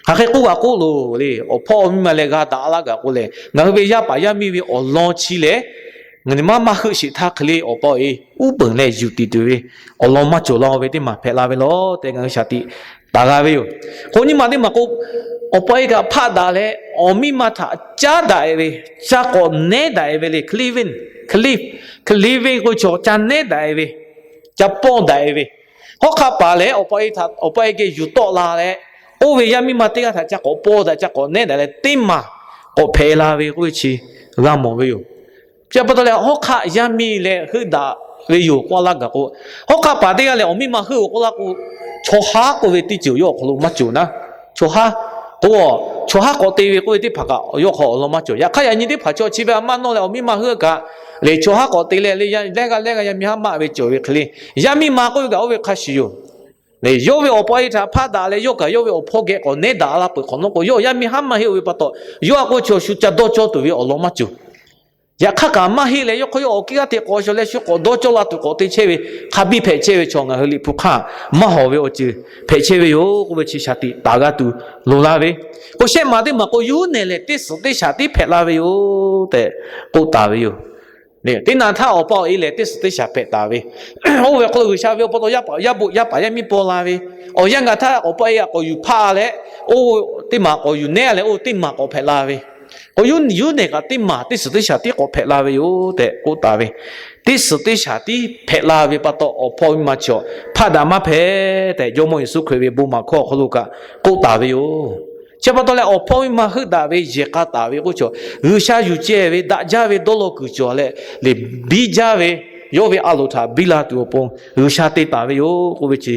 Hk'aˬ hk'e k'oˆ g'a k'oˆ loˬ le, awˬ hpawˇ awˬ miˇ ma leh g'a daꞈ laˇ gaˬ k'o lehˬ, ngaˬ hui ve yaˇ paˍ yaˇ miˇ ve awˬ lawn chi lehˬ, ngaˬ hui maˇ maˇ heuˆ sheˍ htaˇ hk'e le awˬ pa awˬ e uˉ peunˍ leh yuˬ tiˍ tuˬ ve awˬ lawn maˇ cawˬ laˇ ve teˇ maˬ hpehꞈ la ve law tehꞈ ngaˬ hui shaˍ tiꞈ taˍ g'a ve yoˬ. K'o nyi ma teˇ maˬ k'o, awˬ pa awˬ e kaꞈ hpaˆ daꞈ leh, awˬ miˇ ma htaꞈ caˉ daꞈ-e ve, ca k'awꞈ nehˉ daꞈ-e ve le, cleaving, cleave, cleaving k'oˆ ve chaw ca nehˉ daꞈ-e ve, ca pawˇ daꞈ-e ve, hawˉ hk'aˆ paˍ lehˬ, awˬ pa awˬ e geh yuˬ tawˆ la leh, oˇ ve yaˇ miˇ ma teˇ g'aˇ htaꞈ ca k'awꞈ pawˇ daꞈ, ca k'awꞈ nehˉ daꞈ leh teˇ maˬ k'awꞈ hpehꞈ la ve k'oˆ ve chi g'a mawˬ ve yoˬ. Chi pa taw leh, hawˉ hk'aˆ yaˇ miˇ leh heuˆ daꞈ ve yoˬ k'oˆ laˇ gaˬ k'o, hawˉ hk'aˆ paˍ teˇ g'aˇ leh awˬ miˇ ma heuˆ-oˬ k'oˆ laˇ k'o, chaw haˉ k'oˆ ve teˇ ceuˬ yawˇ awˬ hk'aw lo maˇ cawˬ naˉ. Chaw haˉ k'o, chaw haˉ k'awꞈ te ve k'oˆ ve teˇ hpaˍ kaꞈ yawˇ hk'aw awˬ lawn maˇ cawˬ. Yaꞈ hk'aˇ yaꞈ nyi teˇ hpaˍ chaw chi ve a maˇ nawˇ leh awˬ miˇ ma heuˆ kaꞈ lehˬ, chaw haˉ k'awꞈ te leh, leh g'a leh g'a yaˇ miˇ haˉ maˆ ve cawˬ ve hk'e le, yaˇ miˇ ma k'oˆ ve kaꞈ oˇ ve hk'a shuˍ yoˬ. Lehˬ, yawˇ ve awˬ pa awˬ e htaꞈ hpaˆ daꞈ leh, yawˇ kaꞈ yawˇ ve awˬ hpawˇ geh k'awꞈ nehˉ daꞈ la peuˬ hk'awꞈ nawˉ k'o, yawˇ yaˇ miˇ haˉ maˇ heˆ-oˬ ve pa taw, yawˇ a k'o chaw shu ca dawˇ cawˇ tuˬ ve awˬ lawn maˇ cawˬ. Yaꞈ hk'aˇ kaꞈ maˇ heˆ leh, yawˇ hk'aw yawˇ awˬ kiˇ g'aˇ hteꞈ k'awꞈ shawˍ leh, shu k'awꞈ dawˇ cawˇ la tuˬ k'awꞈ te chehˇ ve, hk'a biˇ hpehꞈ chehˇ ve chaw ngaˬ hui Liꞈ hpu hk'aˇ maˇ hawˍ ve awˬ ceuˬ hpehꞈ chehˇ ve yoˬ k'oˆ ve chi shaˍ tiꞈ taˍ g'a tuˬ loˍ la ve. K'o, shehˆ maˬ teˇ maˬ k'o, yawˇ nehˬ lehˬ teˇ suhˍ teˇ shaˍ tiˉ hpehꞈ la ve yoˬ tehꞈ k'oˆ taˍ ve yoˬ. Teˇ naꞈ htaˇ awˬ pa awˬ e lehˬ teˇ suhˍ teˇ shaˍ hpehꞈ taˍ ve. Oˇ ve awˬ hk'aw lo G'uiˬsha ve awˬ pa taw yaˇ paˍ yaˇ miˇ paw la ve. Awˬ yanˇ gaˬ htaˇ awˬ pa e k'awꞈ yuˬ hpaˆ leh, oˇ teˇ maˬ k'awꞈ yuˬ nehˉ leh, oˇ teˇ maˬ k'awꞈ hpehꞈ la ve. K'o, yawˇ nehˬ kaꞈ teˇ maˬ teˇ suhˍ teˇ shaˍ tiˉ k'awꞈ hpehꞈ la ve yoˬ tehꞈ k'oˆ taˍ ve. Teˇ suhˍ teˇ shaˍ tiˉ hpehꞈ la ve pa taw, awˬ hpawˇ miˇ ma chi awˬ hpaˆ daꞈ maˇ hpehꞈ tehꞈ, Jawˇmawˇ Yeˍsuˆ Hkriꞈ ve bon maˍ hkawˇ awˬ hk'aw lo kaꞈ k'oˆ taˍ ve yoˬ. Chi pa taw leh, awˬ hpawˇ miˇ ma heuˆ daꞈ ve yehˬ k'a taˍ ve k'oˆ chaw, G'uiˬsha yuˬ ceh ve daꞈ jaˇ ve dawˇ law kuiˬ cawˬ leh, lehˬ biˇ jaˇ ve, yawˇ ve a loˍ htaꞈ biˇ la tuˬ awˬ pon G'uiˬsha te taˍ ve yoˬ k'oˆ ve chi,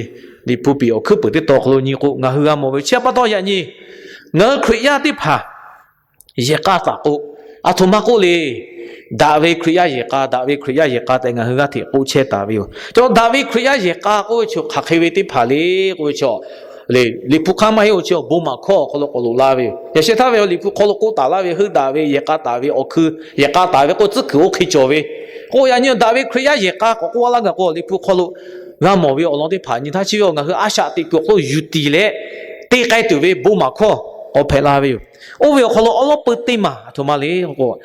Liꞈ hpu piˍ awˬ hkuiˉ peuˍ teˇ taw hk'aw lo nyi k'o, ngaˬ hui g'a mawˬ ve. Chi pa taw yaꞈ nyi ngaˬ hui Hkriꞈ yaˇ teˇ hpaˍ yehˬ k'a taˍ k'o, aˬ htoꞈ ma k'oˆ le. Daꞈ ve Hkriꞈ yaˇ yehˬ k'a, daꞈ ve Hkriꞈ yaˇ yehˬ k'a tehꞈ ngaˬ hui g'aˇ hteꞈ k'oˆ chehˇ taˍ ve yoˬ. Chaw daꞈ ve Hkriꞈ yaˇ yehˬ k'a k'oˆ ve chi hk'aˬ hk'e ve teˇ hpaˍ le k'oˆ ve chaw, Liꞈ hpu hk'aˇ maˇ heˆ, oˇ chi bon maˍ hkawˇ awˬ hk'aw lo k'awꞈ loꞈ la ve yoˬ. Yaꞈ sheh htaˇ ve Liꞈ hpu hk'aw lo k'oˆ taˍ laˇ ve, heuˆ daꞈ ve yehˬ k'a taˍ ve awˬ hkui, yehˬ k'a taˍ ve k'o, tcuhˉ kuiˬ oˇ hk'e cawˬ ve. K'o, yaꞈ nyi daꞈ ve Hkriꞈ yaˇ yehˬ k'a k'awꞈ k'oˆ laˇ gaˬ k'o, Liꞈ hpu hk'aw lo g'a mawˬ ve awˬ lawn teˇ hpaˍ nyi htaˇ, chi ve awˬ ngaˬ hui a shaꞈ teꞈ kuiˬ awˬ hk'aw lo yuˬ tiˍ leh te k'ai tuˬ ve bon maˍ hkawˇ k'awꞈ hpehꞈ la ve yoˬ. Oˇ ve awˬ hk'aw lo awˉ lawˉ peu teˇ maˬ aˬ htoꞈ ma le k'o,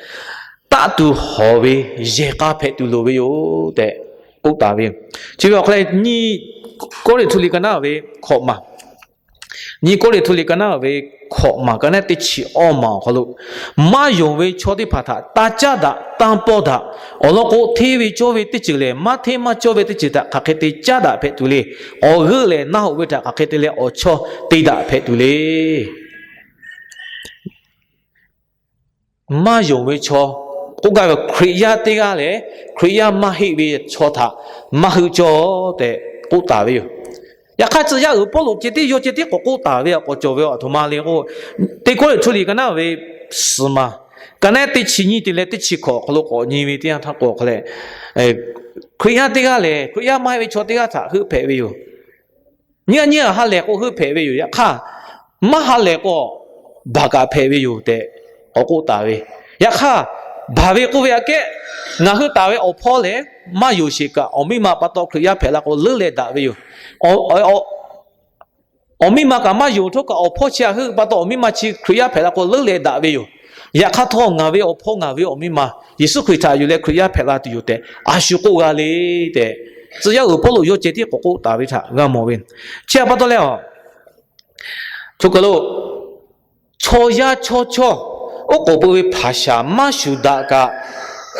taˆ tuˬ hawˬ ve yehˬ k'a hpehꞈ tuˬ loˍ ve yoˬ tehꞈ k'oˆ taˍ ve yoˬ. Chi ve awˬ hk'aw lo nyi Kawˇrenˍhtuˆ liꞈ ka naˉ ve hkawꞈ maˬ, nyi Kawˇrenˍhtuˆ liꞈ ka naˉ ve hkawꞈ maˬ ka naˉ teˇ chi awˇ maˬ awˬ hk'aw lo, maˇ yonˍ ve chaw teˇ hpaˍ htaꞈ taˇ caˉ daꞈ, taˇ pawˇ daꞈ. Awˬ lawn k'o, hteˇ ve cawˇ ve teˇ ceuˬ lehˬ, maˇ hteˇ maˇ cawˇ ve teˇ ceuˬ htaꞈ hk'aˬ hk'e te caˉ daꞈ hpehꞈ tuˬ le. Awˬ g'euˆ lehˬ naˆ hoꞈ ve htaꞈ hk'aˬ hk'e te leh awˬ chawˇ te daꞈ hpehꞈ tuˬ le. Maˇ yonˍ ve chaw, k'oˆ gaˇ ve Hkriꞈ yaˇ teˇ g'aˇ lehˬ, Hkriꞈ yaˇ maˇ heˆ ve chaw htaꞈ maˇ heuˆ cawˇ tehꞈ k'oˆ taˍ ve yoˬ. Yaꞈ hk'aˇ, tcuh yaˇ uiˍ Pawˇluꞈ ceh tiˉ yawˇ ceh tiˉ k'awꞈ k'oˆ taˍ ve a k'awꞈ cawˬ ve, aˬ htoꞈ ma le k'o, teˇ Kawˇrenˍhtuˆ liꞈ ka naˉ ve suhˍ maˬ ka naˉ teˇ chi nyiˇ te leh teˇ chi hkawꞈ awˬ hk'aw lo k'awꞈ nyi ve teˇ yanˇ htaˇ k'o hk'a leh, Hkriꞈ yaˇ teˇ g'aˇ lehˬ, Hkriꞈ yaˇ maˇ heˆ ve chaw teˇ g'aˇ htaꞈ heuˆ hpehꞈ ve yoˬ. Nyiˇ g'aˇ nyiˇ g'aˇ ha lehˬ k'o heuˆ hpehꞈ ve yoˬ. Yaꞈ hk'aˇ, maˇ ha lehˬ k'o, baˬ kaꞈ hpehꞈ ve yoˬ tehꞈ k'awꞈ k'oˆ taˍ ve. Yaꞈ hk'aˇ, baˬ ve k'oˆ ve aꞈ kehˉ, ngaˬ hui taˍ ve awˬ hpawˇ lehˬ, maˇ yonˍ sheˍ kaꞈ awˬ miˇ ma pa taw Hkriꞈ yaˇ hpehꞈ la k'o leuˉ leh daꞈ ve yoˬ. Awˬ miˇ ma kaꞈ maˇ yonˍ htawˇ kaꞈ awˬ hpawˇ chi htaꞈ heuˆ pa taw awˬ miˇ ma chi Hkriꞈ yaˇ hpehꞈ la k'o leuˉ leh daꞈ ve yoˬ. Yaꞈ hk'aˇ htawˇ, ngaˬ ve awˬ hpawˇ ngaˬ ve awˬ miˇ ma Yeˍsuˆ Hkriꞈ htaꞈ yuˬ leh Hkriꞈ yaˇ hpehꞈ la tuˬ yoˬ tehꞈ a shu k'oˆ g'a le tehꞈ, tcuh yaˇ uiˍ Pawˇluꞈ yawˇ ceh tiˉ k'awꞈ k'oˆ taˍ ve htaꞈ g'a mawˬ ve. Chi htaꞈ pa taw leh, chaw yaˇ chawˇ chawˇ oˉ k'oˍ pui ve hpaˍ shaˍ maˇ shuˍ daꞈ kaꞈ,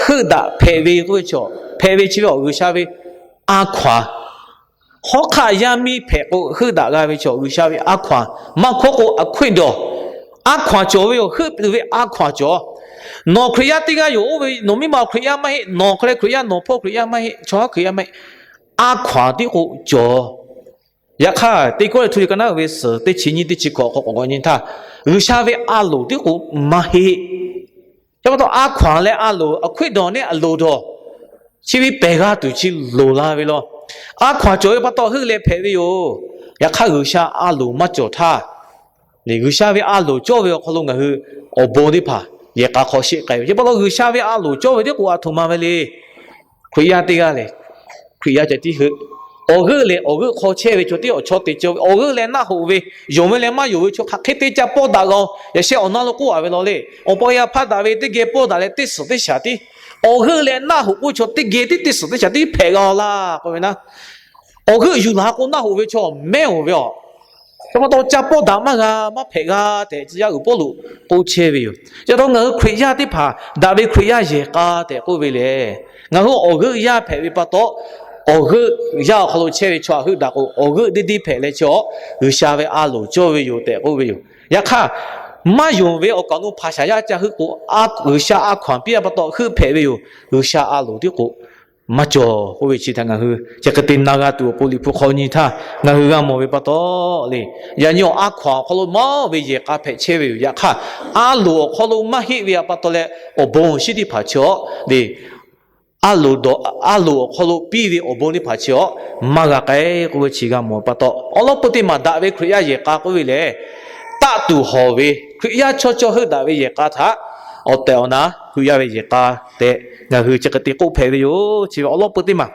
heuˆ daꞈ hpehꞈ ve k'oˆ ve chaw, hpehꞈ ve chi ve awˬ G'uiˬsha ve a hkaw-anˬ. Hawˉ hk'aˆ yaˇ miˇ hpehꞈ k'o heuˆ daꞈ g'a ve chaw G'uiˬsha ve a hkaw-anˬ. Maˇ hkawˉ k'o, a hkaw-anˬ dawˬ, a hkaw-anˬ cawˬ ve yoˬ. Heuˆ tuˬ ve a hkaw-anˬ cawˬ. Nawˬ Hkriꞈ yaˇ teˇ g'aˇ yoˬ. Oˇ ve nawˬ miˇ ma Hkriꞈ yaˇ maˇ heˆ. Nawˬ hk'aˬ lehˬ Hkriꞈ yaˇ, nawˬ hpawˇ Hkriꞈ yaˇ maˇ heˆ. Chaw haˉ Hkriꞈ yaˇ maˇ heˆ. A hkaw-anˬ tiˉ k'o cawˬ. Yaꞈ hk'aˇ, teˇ Kawˇrenˍhtuˆ liꞈ ka naˉ ve suhˍ teˇ chi nyiˇ teˇ chi hkawꞈ k'awꞈ k'awꞈ nyi htaˇ, G'uiˬsha ve a loˍ tiˉ k'o maˇ heˆ. Chi pa taw a hkaw-anˬ leh a loˍ, a hkaw-anˬ dawˬ neˇ a loˍ dawˬ, chi ve pehˬ g'a tuˬ chi loˍ la ve law. A hkaw-anˬ cawˬ ve pa taw heuˆ leh hpehꞈ ve yoˬ. Yaꞈ hk'aˇ, G'uiˬsha a loˍ maˇ cawˬ htaˇ, G'uiˬsha ve a loˍ cawˇ ve awˬ hk'aw lo ngaˬ hui awˬ bon teˇ hpaˍ yehˬ k'a hk'aw sheˆ k'ai ve. Chi pa taw G'uiˬsha ve a loˍ cawˇ ve tiˉ k'o aˬ htoꞈ ma ve le. Hkriꞈ yaˇ teˇ g'aˇ lehˬ, Hkriꞈ yaˇ ceh tiˉ heuˆ. Awˬ g'euˆ lehˬ awˬ g'euˆ hk'aw chehˇ ve chaw tiˉ awˬ chawˇ te cawˇ ve. Awˬ g'euˆ leh naˆ hoꞈ ve, yonˍ ve leh maˇ yonˍ ve chaw hk'aˬ hk'e te ca pawˇ daꞈ g'a-oˬ. Yaꞈ sheh awˬ na lo k'oˆ a ve law le. Awˬ pa yaˇ hpaˇ daꞈ ve teˇ geh pawˇ daꞈ leh teˇ suhˍ teˇ shaˍ tiˉ, awˬ g'euˆ leh naˆ hoꞈ k'oˆ ve chaw teˇ geh tiˉ teˇ suhˍ teˇ shaˍ tiˉ hpehꞈ g'a-oˬ laˇ k'oˆ ve na. Awˬ g'euˆ yuˬ laˬ k'o naˆ hoꞈ ve chaw mehˉ-oˬ ve aˬ. Chi pa taw ca pawˇ daꞈ maˇ g'a, maˇ hpehꞈ g'a tehꞈ tcuh yaˇ uiˍ Pawˇluꞈ k'oˆ chehˇ ve yoˬ. Chi pa taw ngaˬ hui Hkriꞈ yaˇ teˇ hpaˍ daꞈ ve Hkriꞈ yaˇ yehˬ k'a tehꞈ k'oˆ ve lehˬ, ngaˬ hui awˬ g'euˆ yaˇ hpehꞈ ve pa taw, awˬ g'euˆ yaˇ awˬ hk'aw lo chehˇ ve chaw htaꞈ heuˆ daꞈ k'o, awˬ g'euˆ deˇ deˇ hpehꞈ leh chi-awˬ, G'uiˬsha ve a loˍ cawˇ ve yoˬ tehꞈ k'oˆ ve yoˬ. Yaꞈ hk'aˇ, maˇ yonˍ ve awˬ kaˍ awˬ nu hpaˍ shaˍ yaˇ ca heuˆ k'o, G'uiˬsha a hkaw-anˬ piˇ a pa taw heuˆ hpehꞈ ve yoˬ. G'uiˬsha a loˍ tiˉ k'o maˇ cawˬ k'oˆ ve chi htaꞈ ngaˬ hui chi hk'e te na g'a tuˬ awˬ pon Liꞈ hpu hk'aw nyi htaˇ ngaˬ hui g'a mawˬ ve pa taw le. Yaꞈ nyi awˬ a hkaw-anˬ awˬ hk'aw lo mawˇ ve yehˬ k'a hpehꞈ chehˇ ve yoˬ. Yaꞈ hk'aˇ, a loˍ awˬ hk'aw lo maˇ heˆ ve pa taw leh awˬ bon awˬ shinˉ teˇ hpaˍ chi-awˬ le, a loˍ dawˬ, a loˍ awˬ hk'aw lo piˇ ve awˬ bon teˇ hpaˍ chi-awˬ maˇ g'a k'ai k'oˆ ve chi g'a mawˬ pa taw, awˉ lawˉ peu teˇ maˬ daꞈ ve Hkriꞈ yaˇ yehˬ k'a k'oˆ ve lehˬ, taˆ tuˬ hawˬ ve Hkriꞈ yaˇ chawˇ chawˇ heuˆ daꞈ ve yehˬ k'a htaꞈ awˬ tehˬ awˬ na Hkriꞈ yaˇ ve yehˬ k'a tehꞈ ngaˬ hui chi hk'e te k'oˆ hpehꞈ ve yoˬ. Chi ve awˬ lawn peuˬ teˇ maˬ,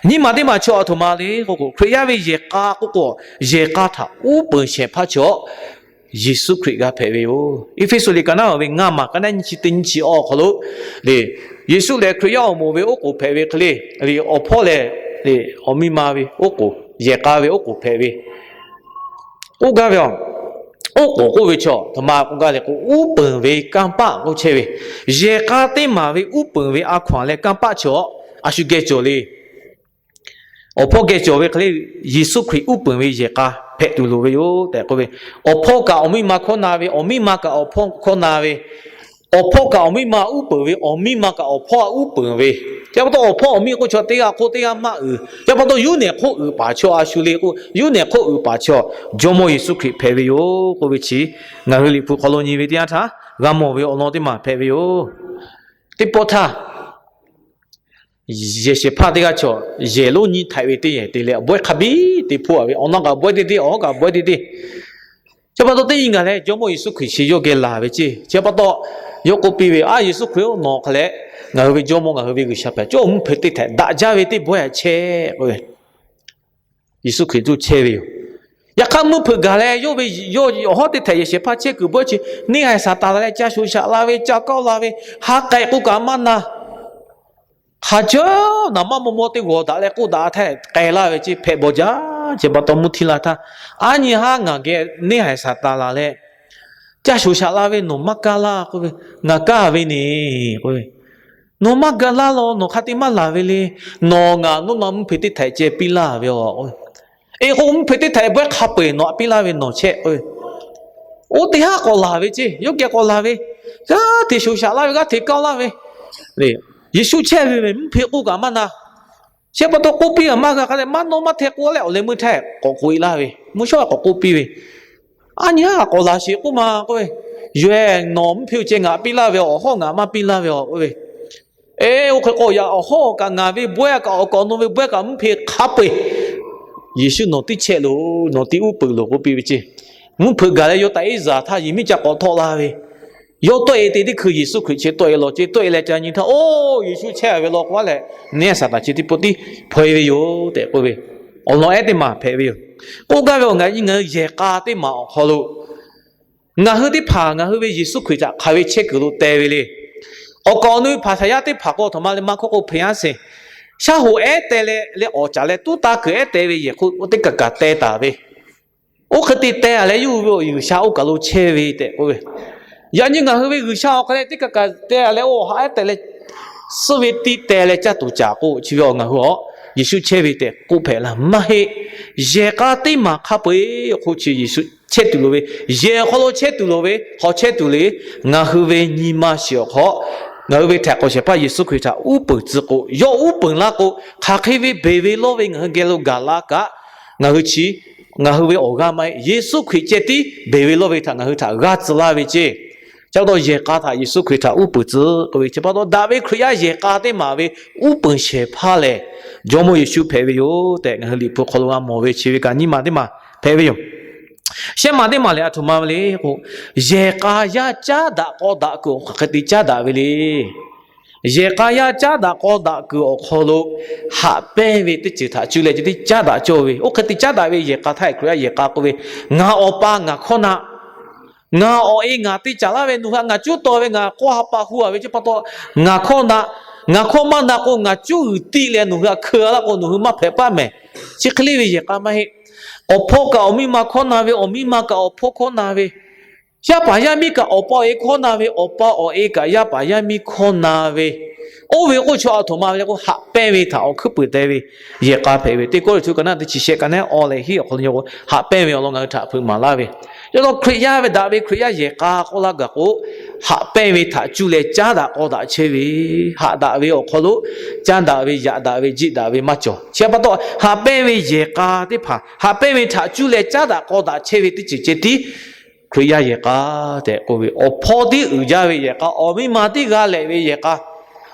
nyiˇ maˬ teˇ maˬ chi awˬ htoꞈ ma le k'oˆ k'o, Hkriꞈ yaˇ ve yehˬ k'a k'oˆ k'o, yehˬ k'a htaꞈ uˉ peunˍ shehˍ hpaˇ chaw Yeˍsuˆ Hkriꞈ g'a hpehꞈ ve yoˬ. Eˇfeˇsuꞈ liꞈ ka naˉ ve ngaˇ maˬ ka naˉ nyiˇ chi teˇ nyiˇ chi awˬ hk'aw lo le, Yeˍsuˆ lehˬ Hkriꞈ yaˇ awˬ moˍ ve oˉ k'oˍ hpehꞈ ve hk'e le, le awˬ hpawˇ lehˬ, le awˬ miˇ ma ve oˉ k'oˍ, yehˬ k'a ve oˉ k'oˍ hpehꞈ ve k'oˆ gaˇ ve a. Oˉ k'oˍ k'oˆ ve chaw htoꞈ ma k'oˆ gaˇ le k'o, uˉ peunˍ ve kanˇ paˆ k'oˆ chehˇ ve, yehˬ k'a teˇ maˬ ve uˉ peunˍ ve a hkaw-anˬ leh kanˇ paˆ chaw a shu geh cawˬ le. Awˬ hpawˇ geh cawˬ ve hk'e le, Yeˍsuˆ Hkriꞈ uˉ peunˍ ve yehˬ k'a hpehꞈ tuˬ loˍ ve yoˬ tehꞈ k'oˆ ve, awˬ hpawˇ kaꞈ awˬ miˇ ma hkawˇ na ve, awˬ miˇ ma kaꞈ awˬ hpawˇ hkawˇ na ve, awˬ hpawˇ kaꞈ awˬ miˇ ma uˉ peunˍ ve, awˬ miˇ ma kaꞈ awˬ hpawˇ uˉ peunˍ ve, chi pa taw awˬ hpawˇ awˬ miˇ k'oˆ chaw teˇ g'aˇ hk'oˆ teˇ g'aˇ maˇ uiˍ, chi pa taw yuˇ nehˬ hk'oˆ uiˍ paˍ chaw a shu le k'o, yuˇ nehˬ hk'oˆ uiˍ paˍ chaw Jawˇmawˇ Yeˍsuˆ Hkriꞈ hpehꞈ ve yoˬ k'oˆ ve chi, ngaˬ hui Liꞈ hpu hk'aw lo nyi ve teˇ yanˇ htaˇ g'a mawˬ ve awˬ lawn teˇ maˬ hpehꞈ ve yoˬ. Teˇ pawˆ htaˇ, yehˬ shehˍ hpaˇ teˇ g'aˇ chaw yehˬ lonˉ nyiˇ htaiꞈ ve teˇ yehˬ te leh, awˬ bawehˇ hk'a biˇ te hpoˆ a ve, awˬ na kaꞈ bawehˇ teˇ teˇ, awˬ hawˉ kaꞈ bawehˇ teˇ teˇ. Chi pa taw teˇ nyi gaˬ leh Jawˇmawˇ Yeˍsuˆ Hkriꞈ chi yawˇ geh laˬ ve ceˇ. Chi pa taw yawˇ k'oˆ piˇ ve, A Yeˍsuˆ Hkriꞈ-oˬ, nawˬ hk'a leh ngaˬ hui ve Jawˇmawˇ, ngaˬ hui ve G'uiˬsha hpehꞈ, cawˇ mvuhˇ hpeuꞈ teˇ htaiꞈ daꞈ jaˇ ve teˇ bawehˇ chehˇ k'oˆ ve, Yeˍsuˆ Hkriꞈ tuˇ chehˇ ve yoˬ. Yaꞈ hk'aˇ mvuhˇ hpeuꞈ gaˬ leh yawˇ ve, yawˇ awˬ hawˉ teˇ htaiꞈ yehˬ shehˍ hpaˇ chehˇ kuiˬ bawehˇ chi neˇ haiˬ Saˍtanˍ leh ca sho shaꞈ la ve, ca kawˆ la ve, ha k'ai k'o kaꞈ maˇ na. Hk'aˬ caˉ naˍ maˇ maw maw teˇ g'awˬ daꞈ leh k'oˆ daꞈ htaˇ k'ai laˇ ve ceˇ, hpehꞈ bawˬ jaˇ. Chi pa taw mvuhˇ htiˇ la htaˇ, aˉ nyi haˉ ngaˬ geh neˇ haiˬ Saˍtanˍ laˬ leh, ca sho shaꞈ la ve nawˬ maˇ kaˇ laˇ k'oˆ ve, Ngaˬ kaˇ ve neˬ k'oˆ ve, Nawˬ maˇ ga laˇ law, nawˬ hk'a te maˇ laˬ ve le. Nawˬ ngaˬ nawˉ ma mvuhˇ hpeuꞈ teˇ htaiꞈ ceh piˇ laˇ ve a. Eˬ k'o mvuhˇ hpeuꞈ teˇ htaiꞈ bawehˇ hk'a peu-eˬ nawˬ htaꞈ piˇ laˇ ve nawˬ chehˇ k'o, oˇ teˇ haˉ k'awꞈ laˬ ve ceˇ, yawˇ geh k'awꞈ laˬ ve, g'aˇ hteꞈ sho shaꞈ laˇ ve, g'aˇ hteꞈ kaˇ laˇ ve, Yeˍsuˆ chehˇ ve mvuhˇ hpeuꞈ k'oˆ kaꞈ maˇ na. Chi pa taw k'oˆ piˇ kaꞈ maˇ g'a hk'a leh, maˇ nawˇ maˇ hteh k'o leh awˬ leh meuˇ htaˇ k'awꞈ k'oꞈ-e laˇ ve, mvuhˇ shawˉ k'awꞈ k'oˆ piˇ ve, Aˉ nyi haˉ k'awꞈ laˬ sheˍ k'oˆ ma k'oˆ ve, Yawˇ-eˬ, nawˬ mvuhˇ hpeuꞈ ceh ngaˬ piˇ laˇ ve, awˬ hawˉ ngaˬ maˇ piˇ laˇ ve a k'oˆ ve, Eˬ, oˇ hk'e k'o yaꞈ awˬ hawˉ kaꞈ ngaˬ ve bawehˇ kaꞈ awˬ kaꞈ nawˬ ve bawehˇ kaꞈ mvuhˇ hpeuꞈ hk'a peu-eˬ Yeˍsuˆ nawˬ tiˉ chehˇ loˬ, nawˬ tiˉ uˉ peunˍ loˬ k'oˆ piˇ ve ceˇ. Mvuhˇ hpeuꞈ gaˬ leh yawˇ taꞈ iˉ zaˬ htaˇ yehˬ miˉ ca k'awꞈ htawˆ la ve, yawˇ tawˆ-e te teˇ hkui Yeˍsuˆ Hkriꞈ chi tawˆ-e lawˬ ceˇ. Tawˆ-e leh ca nyi htaˇ, Oˇ, Yeˍsuˆ chehˇ ve law k'o a leh, neˇ haiˬ Saˍtanˍ chi teˇ pawˆ tiˉ hpaw-e ve yoˬ tehꞈ k'oˆ ve, awˬ lawn ehˉ teˇ maˬ hpehꞈ ve yoˬ. K'oˆ gaˇ ve awˬ ngaˬ nyi ngaˬ hui yehˬ k'a teˇ maˬ awˬ hk'aw lo ngaˬ hui teˇ hpaˍ ngaˬ hui ve Yeˍsuˆ Hkriꞈ htaꞈ hk'aˬ ve chehˇ kuiˬ lo teh ve le. Awˬ kaˍ awˬ nu ve hpaˍ saˍ yaˇ teˇ hpaˍ k'o, aˬ htoꞈ ma le maˇ k'oˆ k'o, hpeuꞈ yaˇ seˍ, shaˉ hoꞈ ehˉ teh leh leh awˍ caˍ leh tuˉ taˇ kuiˬ ehˉ teh ve yehˬ hk'oˆ teˇ kaˬ kaˬ teh taˍ ve, oˇ hk'e te teh-a leh yawˇ hui ve awˬ G'uiˬsha oˇ kaˬ lo chehˇ ve tehꞈ k'oˆ ve, yaꞈ nyi ngaˬ hui ve G'uiˬsha awˬ hk'aw leh teˇ kaˬ kaˬ teh-a leh oˇ haꞈ ehˉ teh leh suhˉ ve tiˇ teh leh caˇ tuˬ caˍ k'o, chi ve awˬ ngaˬ hui a Yeˍsuˆ chehˇ ve tehꞈ k'oˆ hpehꞈ laˇ maˇ heˆ. Yehˬ k'a teˇ maˬ hk'a peu-eˬ awˬ hk'oˆ chi Yeˍsuˆ chehˇ tuˬ loˍ ve, yehˬ awˬ hk'aw lo chehˇ tuˬ loˍ ve, hk'aw chehˇ tuˬ le. Ngaˬ hui ve nyi ma shiˍ awˬ hk'aw, ngaˬ hui ve htaiˍ hk'awꞈ shehˍ hpaˇ Yeˍsuˆ Hkriꞈ htaꞈ uˉ peunˍ tcuh k'o, yawˇ uˉ peunˍ laˇ k'o, hk'aˬ hk'e ve beˬ ve lawˇ ve ngaˬ hui geh lo gaˬ la kaꞈ, ngaˬ hui chi, ngaˬ hui ve awˬ g'aˇ maˇ heˆ. Yeˍsuˆ Hkriꞈ ceh tiˉ beˬ ve lawˇ ve htaꞈ ngaˬ hui htaꞈ g'a tcuh laˇ ve ceˇ. Chi pa taw yehˬ k'a htaꞈ Yeˍsuˆ Hkriꞈ htaꞈ uˉ peunˍ tcuh k'oˆ ve, chi pa taw daꞈ ve Hkriꞈ yaˇ yehˬ k'a teˇ maˬ ve uˉ peunˍ shehˍ hpaˇ lehˬ, Jawˇmawˇ Yeˍsuˆ hpehꞈ ve yoˬ tehꞈ ngaˬ hui Liꞈ hpu hk'aw lo g'a mawˬ ve chi ve kaꞈ nyiˇ ma teˇ maˬ hpehꞈ ve yoˬ. Shehˆ ma teˇ maˬ lehˬ aˬ htoꞈ ma ve le k'o, yehˬ k'a yaˇ caˉ daꞈ k'aw daꞈ kuiˬ awˬ hk'aˬ hk'e te caˉ daꞈ ve le. Yehˬ k'a yaˇ caˉ daꞈ k'aw daꞈ kuiˬ awˬ hk'aw lo haꞈ pehnˇ ve teˇ ceuˬ htaꞈ cuˇ leh ceh tiˉ caˉ daꞈ cawˇ ve, oˇ hk'e te caˉ daꞈ ve yehˬ k'a htaˇ Hkriꞈ yaˇ yehˬ k'a k'oˆ ve, Ngaˬ Awˬ pa ngaˬ hkawˇ na, ngaˬ awˬ e ngaˬ te caˍ laˇ ve, nawˬ hui htaꞈ ngaˬ cuˉ taw ve, ngaˬ k'awˇ ha pa hu-a ve chi pa taw, ngaˬ hkawˇ na, ngaˬ hkawˇ maˇ na k'o ngaˬ cuˉ g'uiˬ tiˆ leh nawˬ hui htaꞈ hkeu-a laˇ k'o nawˬ hui maˇ hpehꞈ paˆ mehˍ. Chi hk'e le ve yehˬ k'a maˇ heˆ. Awˬ hpawˇ kaꞈ awˬ miˇ ma hkawˇ na ve, awˬ miˇ ma kaꞈ awˬ hpawˇ hkawˇ na ve, yaˇ paˍ yaˇ miˇ kaꞈ awˬ pa awˬ e hkawˇ na ve, awˬ pa awˬ e kaꞈ yaˇ paˍ yaˇ miˇ hkawˇ na ve, oˇ ve k'oˆ chaw aˬ htoꞈ ma ve le k'o, haꞈ pehnˇ ve htaꞈ awˬ hkuiˉ puiˍ teh ve yehˬ k'a hpehꞈ ve. Teˇ Kawˇrenˍhtuˆ ka naˉ teˇ chi shehˆ ka naˉ awˬ leh hiˆ awˬ hk'aw lo nyi k'o, haꞈ pehnˇ ve awˬ lawn ngaˬ hui htaꞈ hpeuꞈ maˍ laˇ ve. Yaꞈ taw Hkriꞈ yaˇ ve daꞈ ve Hkriꞈ yaˇ yehˬ k'a k'oˆ laˇ gaˬ k'o, haꞈ pehnˇ ve htaꞈ cuˇ leh caˉ daꞈ k'aw daꞈ chehˇ ve, haꞈ daꞈ ve awˬ hk'aw lo caˉ daꞈ ve, yaꞈ daꞈ ve, jiˆ daꞈ ve maˇ cawˬ. Chi pa taw haꞈ pehnˇ ve yehˬ k'a teˇ hpaˍ haꞈ pehnˇ ve htaꞈ cuˇ leh caˉ daꞈ k'aw daꞈ chehˇ ve teˇ ceuˬ ceh tiˉ Hkriꞈ yaˇ yehˬ k'a tehꞈ k'oˆ ve, awˬ hpawˇ tiˉ uiˍ jaˇ ve yehˬ k'a, awˬ miˇ ma tiˉ g'a lehꞈ ve yehˬ k'a,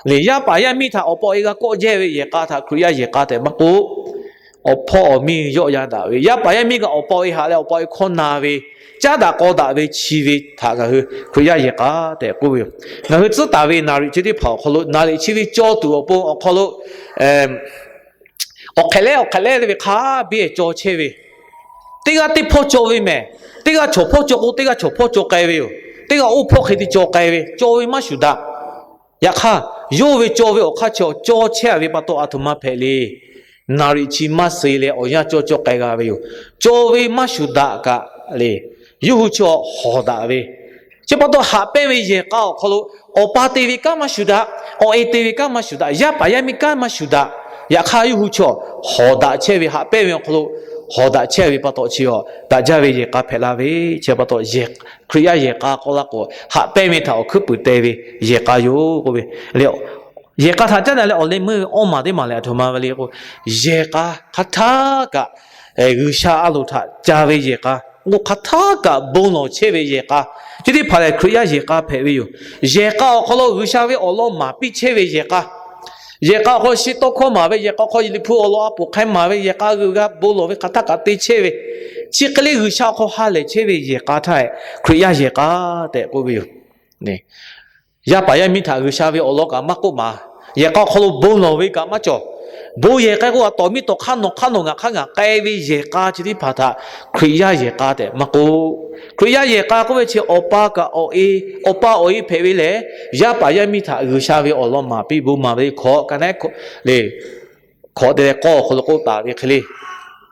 lehˬ yaˇ paˍ yaˇ miˇ htaꞈ awˬ pa awˬ e g'a kawˆ jehˇ ve yehˬ k'a htaꞈ Hkriꞈ yaˇ yehˬ k'a tehꞈ maˇ k'oˆ. Awˬ hpawˇ awˬ miˇ yawˆ yan daꞈ ve, yaˇ paˍ yaˇ miˇ kaꞈ awˬ pa awˬ e haꞈ leh awˬ pa awˬ e hkawˇ na ve, caˉ daꞈ k'aw daꞈ ve chi ve htaꞈ ngaˬ hui Hkriꞈ yaˇ yehˬ k'a tehꞈ k'oˆ ve yoˬ. Ngaˬ hui tcuhˉ taˍ ve naˍ riˍ chi teˇ hpaˍ awˬ hk'aw lo naˍ riˍ chi ve caw tuˬ awˬ pon awˬ hk'aw lo awˬ hk'ehꞈ lehˉ awˬ hk'ehꞈ lehˉ ve hk'a biˇ caw chehˇ ve, teˇ g'aˇ teˇ hpawˇ caw ve mehˬ. Teˇ g'aˇ chaw hpawˇ caw k'o, teˇ g'aˇ chaw hpawˇ caw k'ai ve yoˬ. Teˇ g'aˇ oˇ hpawˇ hk'e te caw k'ai ve, caw ve maˇ shuˍ daꞈ. Yaꞈ hk'aˇ, yawˇ ve caw ve awˬ hk'aˇ chi awˬ caw chehˇ a ve pa taw, aˬ htoꞈ ma hpehꞈ le. Naˍ riˍ chi maˇ suh leh awˬ yanˇ caw caw k'ai g'a ve yoˬ. Caw ve maˇ shuˍ daꞈ kaꞈ le, yawˇ hui chi hawˍ daꞈ ve, chi pa taw haꞈ pehnˇ ve yehˬ k'a awˬ hk'aw lo awˬ pa te ve kanˉ maˇ shuˍ daꞈ, awˬ e te ve kanˉ maˇ shuˍ daꞈ, yaˇ paˍ yaˇ miˇ kanˉ maˇ shuˍ daꞈ. Yaꞈ hk'aˇ, yawˇ hui chi hawˍ daꞈ chehˇ ve, haꞈ pehnˇ ve awˬ hk'aw lo hawˍ daꞈ chehˇ ve pa taw chi daꞈ jaˇ ve yehˬ k'a hpehꞈ la ve, chi pa taw Hkriꞈ yaˇ yehˬ k'a k'oˆ laˇ k'o, haꞈ pehnˇ ve htaꞈ awˬ hkuiˉ puiˍ te ve yehˬ k'a yoˬ k'oˆ ve. Yehˬ k'a htaꞈ caˉ daꞈ leh awˬ leh meuˇ ve awˇ maˬ teˇ maˬ lehˬ, aˬ htoꞈ ma ve le k'o, yehˬ k'a hk'aˬ htaˇ kaꞈ G'uiˬsha a loˍ htaꞈ ca ve yehˬ k'a, k'o hk'aˬ htaˇ kaꞈ bon lawˬ chehˇ ve yehˬ k'a, chi teˇ hpaˍ lehˬ Hkriꞈ yaˇ yehˬ k'a hpehꞈ ve yoˬ. Yehˬ k'a awˬ hk'aw lo G'uiˬsha ve awˬ lawn maˍ piˇ chehˇ ve yehˬ k'a, yehˬ k'a awˬ hk'aw lo shi tawˇ hkawˇ maˍ ve, yehˬ k'a awˬ hk'aw Liꞈ hpu awˬ lawn a poˍ hk'a maˍ ve, yehˬ k'a g'uiˬ g'a bon lawˬ ve hk'aˬ htaˇ kaꞈ te chehˇ ve, chi hk'e le G'uiˬsha awˬ hk'aw ha lehˬ chehˇ ve yehˬ k'a htaˇ Hkriꞈ yaˇ yehˬ k'a tehꞈ k'oˆ ve yoˬ. Yaˇ paˍ yaˇ miˇ htaꞈ G'uiˬsha ve awˬ lawn kaꞈ maˇ k'oˆ maˍ. Yehˬ k'a awˬ hk'aw lo bon lawˬ ve kaꞈ maˇ cawˬ. Bon yehˬ k'a k'oˆ a, tawˍ miˇ tawˍ hk'aˇ nawˬ hk'aˇ nawˬ ngaˬ hk'aˇ ngaˬ k'ai ve yehˬ k'a chi teˇ hpaˍ htaꞈ Hkriꞈ yaˇ yehˬ k'a tehꞈ maˇ k'oˆ. Hkriꞈ yaˇ yehˬ k'a k'oˆ ve chi awˬ pa kaꞈ awˬ e, awˬ pa awˬ e hpehꞈ ve lehˬ, yaˇ paˍ yaˇ miˇ htaꞈ G'uiˬsha ve awˬ lawn maˍ piˇ bon maˍ ve hkawꞈ ka naˉ le hkawꞈ te leh k'awˇ awˬ hk'aw lo k'oˆ taˍ ve hk'e le,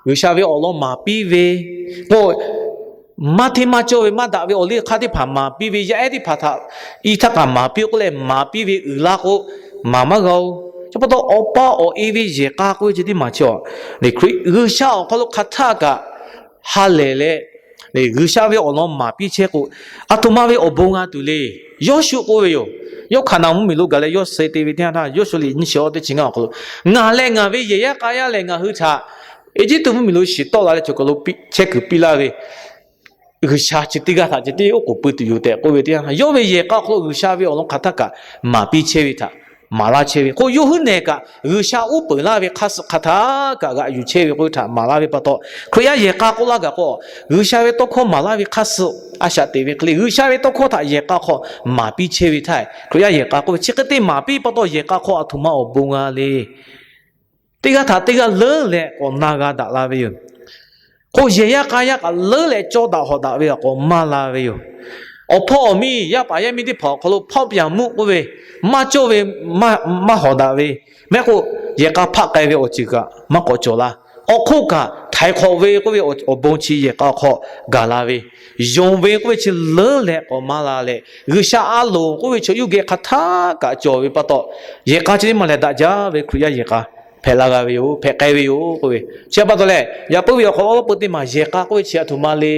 G'uiˬsha ve awˬ lawn maˍ piˇ ve k'o, maˇ hteˇ maˇ cawˇ ve maˇ daꞈ ve awˬ liˇ hk'aˇ teˇ hpaˍ maˍ piˇ ve, yaˇ ehˉ teˇ hpaˍ htaꞈ i htaˇ kaꞈ maˍ piˇ k'oˆ leh maˍ piˇ ve uiˍ la k'o, maˍ maˇ g'a-oˬ. Chi pa taw awˬ pa awˬ e ve yehˬ k'a k'oˆ ve chi teˇ maˬ chi a, G'uiˬsha awˬ hk'aw lo hk'aˬ htaˇ kaꞈ ha lehˬ leh, G'uiˬsha ve awˬ lawn maˍ piˇ chehˇ k'o, aˬ htoꞈ ma ve awˬ bon g'a tuˬ le. Yawˇshuˆ k'oˆ ve yoˬ. Yawˇ Hkaˍnanˍ mvuhˇmiˬ lo gaˬ leh yawˇ suh te ve teˇ yanˇ htaˇ, Yawˇshuˆ liꞈ nyiˇ chi awˇ teˇ chi ngaˇ awˬ hk'aw lo, Ngaˬ leh ngaˬ ve yehˬ yaˇ k'a yaˇ lehˬ, ngaˬ hui htaꞈ Eˇjiˇtuꞈ mvuhˇmiˬ lo shiˍ tawˆ la leh chaw kaˬ lo chehˇ kuiˬ piˇ laˇ ve G'uiˬsha chi teˇ g'aˇ htaꞈ ceh tiˉ oˉ k'oˍ pui tuˬ yoˬ tehꞈ k'oˆ ve teˇ yanˇ htaˇ, yawˇ ve yehˬ k'a awˬ hk'aw lo G'uiˬsha ve awˬ lawn hk'aˬ htaˇ kaꞈ maˍ piˇ chehˇ ve htaꞈ maˍ laˇ chehˇ ve k'o, yawˇ huiˉ nehˬ kaꞈ G'uiˬsha uˉ peunˍ laˇ ve hk'aˇ suh hk'aˬ htaˇ kaꞈ g'aꞈ yuˬ chehˇ ve k'oˆ ve htaꞈ maˍ laˇ ve pa taw, Hkriꞈ yaˇ yehˬ k'a k'oˆ laˇ gaˬ k'o, G'uiˬsha ve tawˇ hkawˇ maˍ laˇ ve hk'aˇ suh a shaꞈ teꞈ ve hk'e le, G'uiˬsha ve tawˇ hkawˇ htaꞈ yehˬ k'a hk'aw maˍ piˇ chehˇ ve htaˇ, Hkriꞈ yaˇ yehˬ k'a k'oˆ ve chi hk'e te maˍ piˇ pa taw, yehˬ k'a hk'aw aˬ htoꞈ ma awˬ bon g'a le. Teˇ g'aˇ htaꞈ teˇ g'aˇ leuˉ leh k'awꞈ na g'a daꞈ la ve yoˬ. K'o, yehˬ yaˇ k'a yaˇ kaꞈ leuˉ leh cawˇ daꞈ hawˍ daꞈ ve kaꞈ k'awꞈ maˇ la ve yoˬ. Awˬ hpawˇ awˬ miˇ, yaˇ paˍ yaˇ miˇ teˇ hpaˍ awˬ hk'aw lo เผ่าပြန်မှု k'oˆ ve maˇ cawˇ ve, maˇ hawˍ daꞈ ve, mehˆ k'o, yehˬ k'a hpaˆ k'ai ve awˬ ceuˬ kaꞈ maˇ k'awꞈ cawˬ la. Awˬ hk'oˆ kaꞈ htaiˍ hk'awꞈ ve k'oˆ ve awˬ bon chi yehˬ k'a awˬ hk'aw gaˬ la ve, yonˍ ve k'oˆ ve chi leuˉ leh k'awꞈ maˇ la leh, G'uiˬsha a loˍ k'oˆ ve chaw yuˇ geh hk'aˬ htaˇ kaꞈ cawˬ ve pa taw, yehˬ k'a chi teˇ maˬ lehˬ daꞈ jaˇ ve Hkriꞈ yaˇ yehˬ k'a hpehꞈ la g'a ve yoˬ, hpehꞈ k'ai ve yoˬ k'oˆ ve. Chi pa taw leh, yaꞈ puiˉ ve awˬ hk'aw lo awˬ lawˉ peu teˇ maˬ yehˬ k'a k'oˆ ve chi aˬ htoꞈ ma le.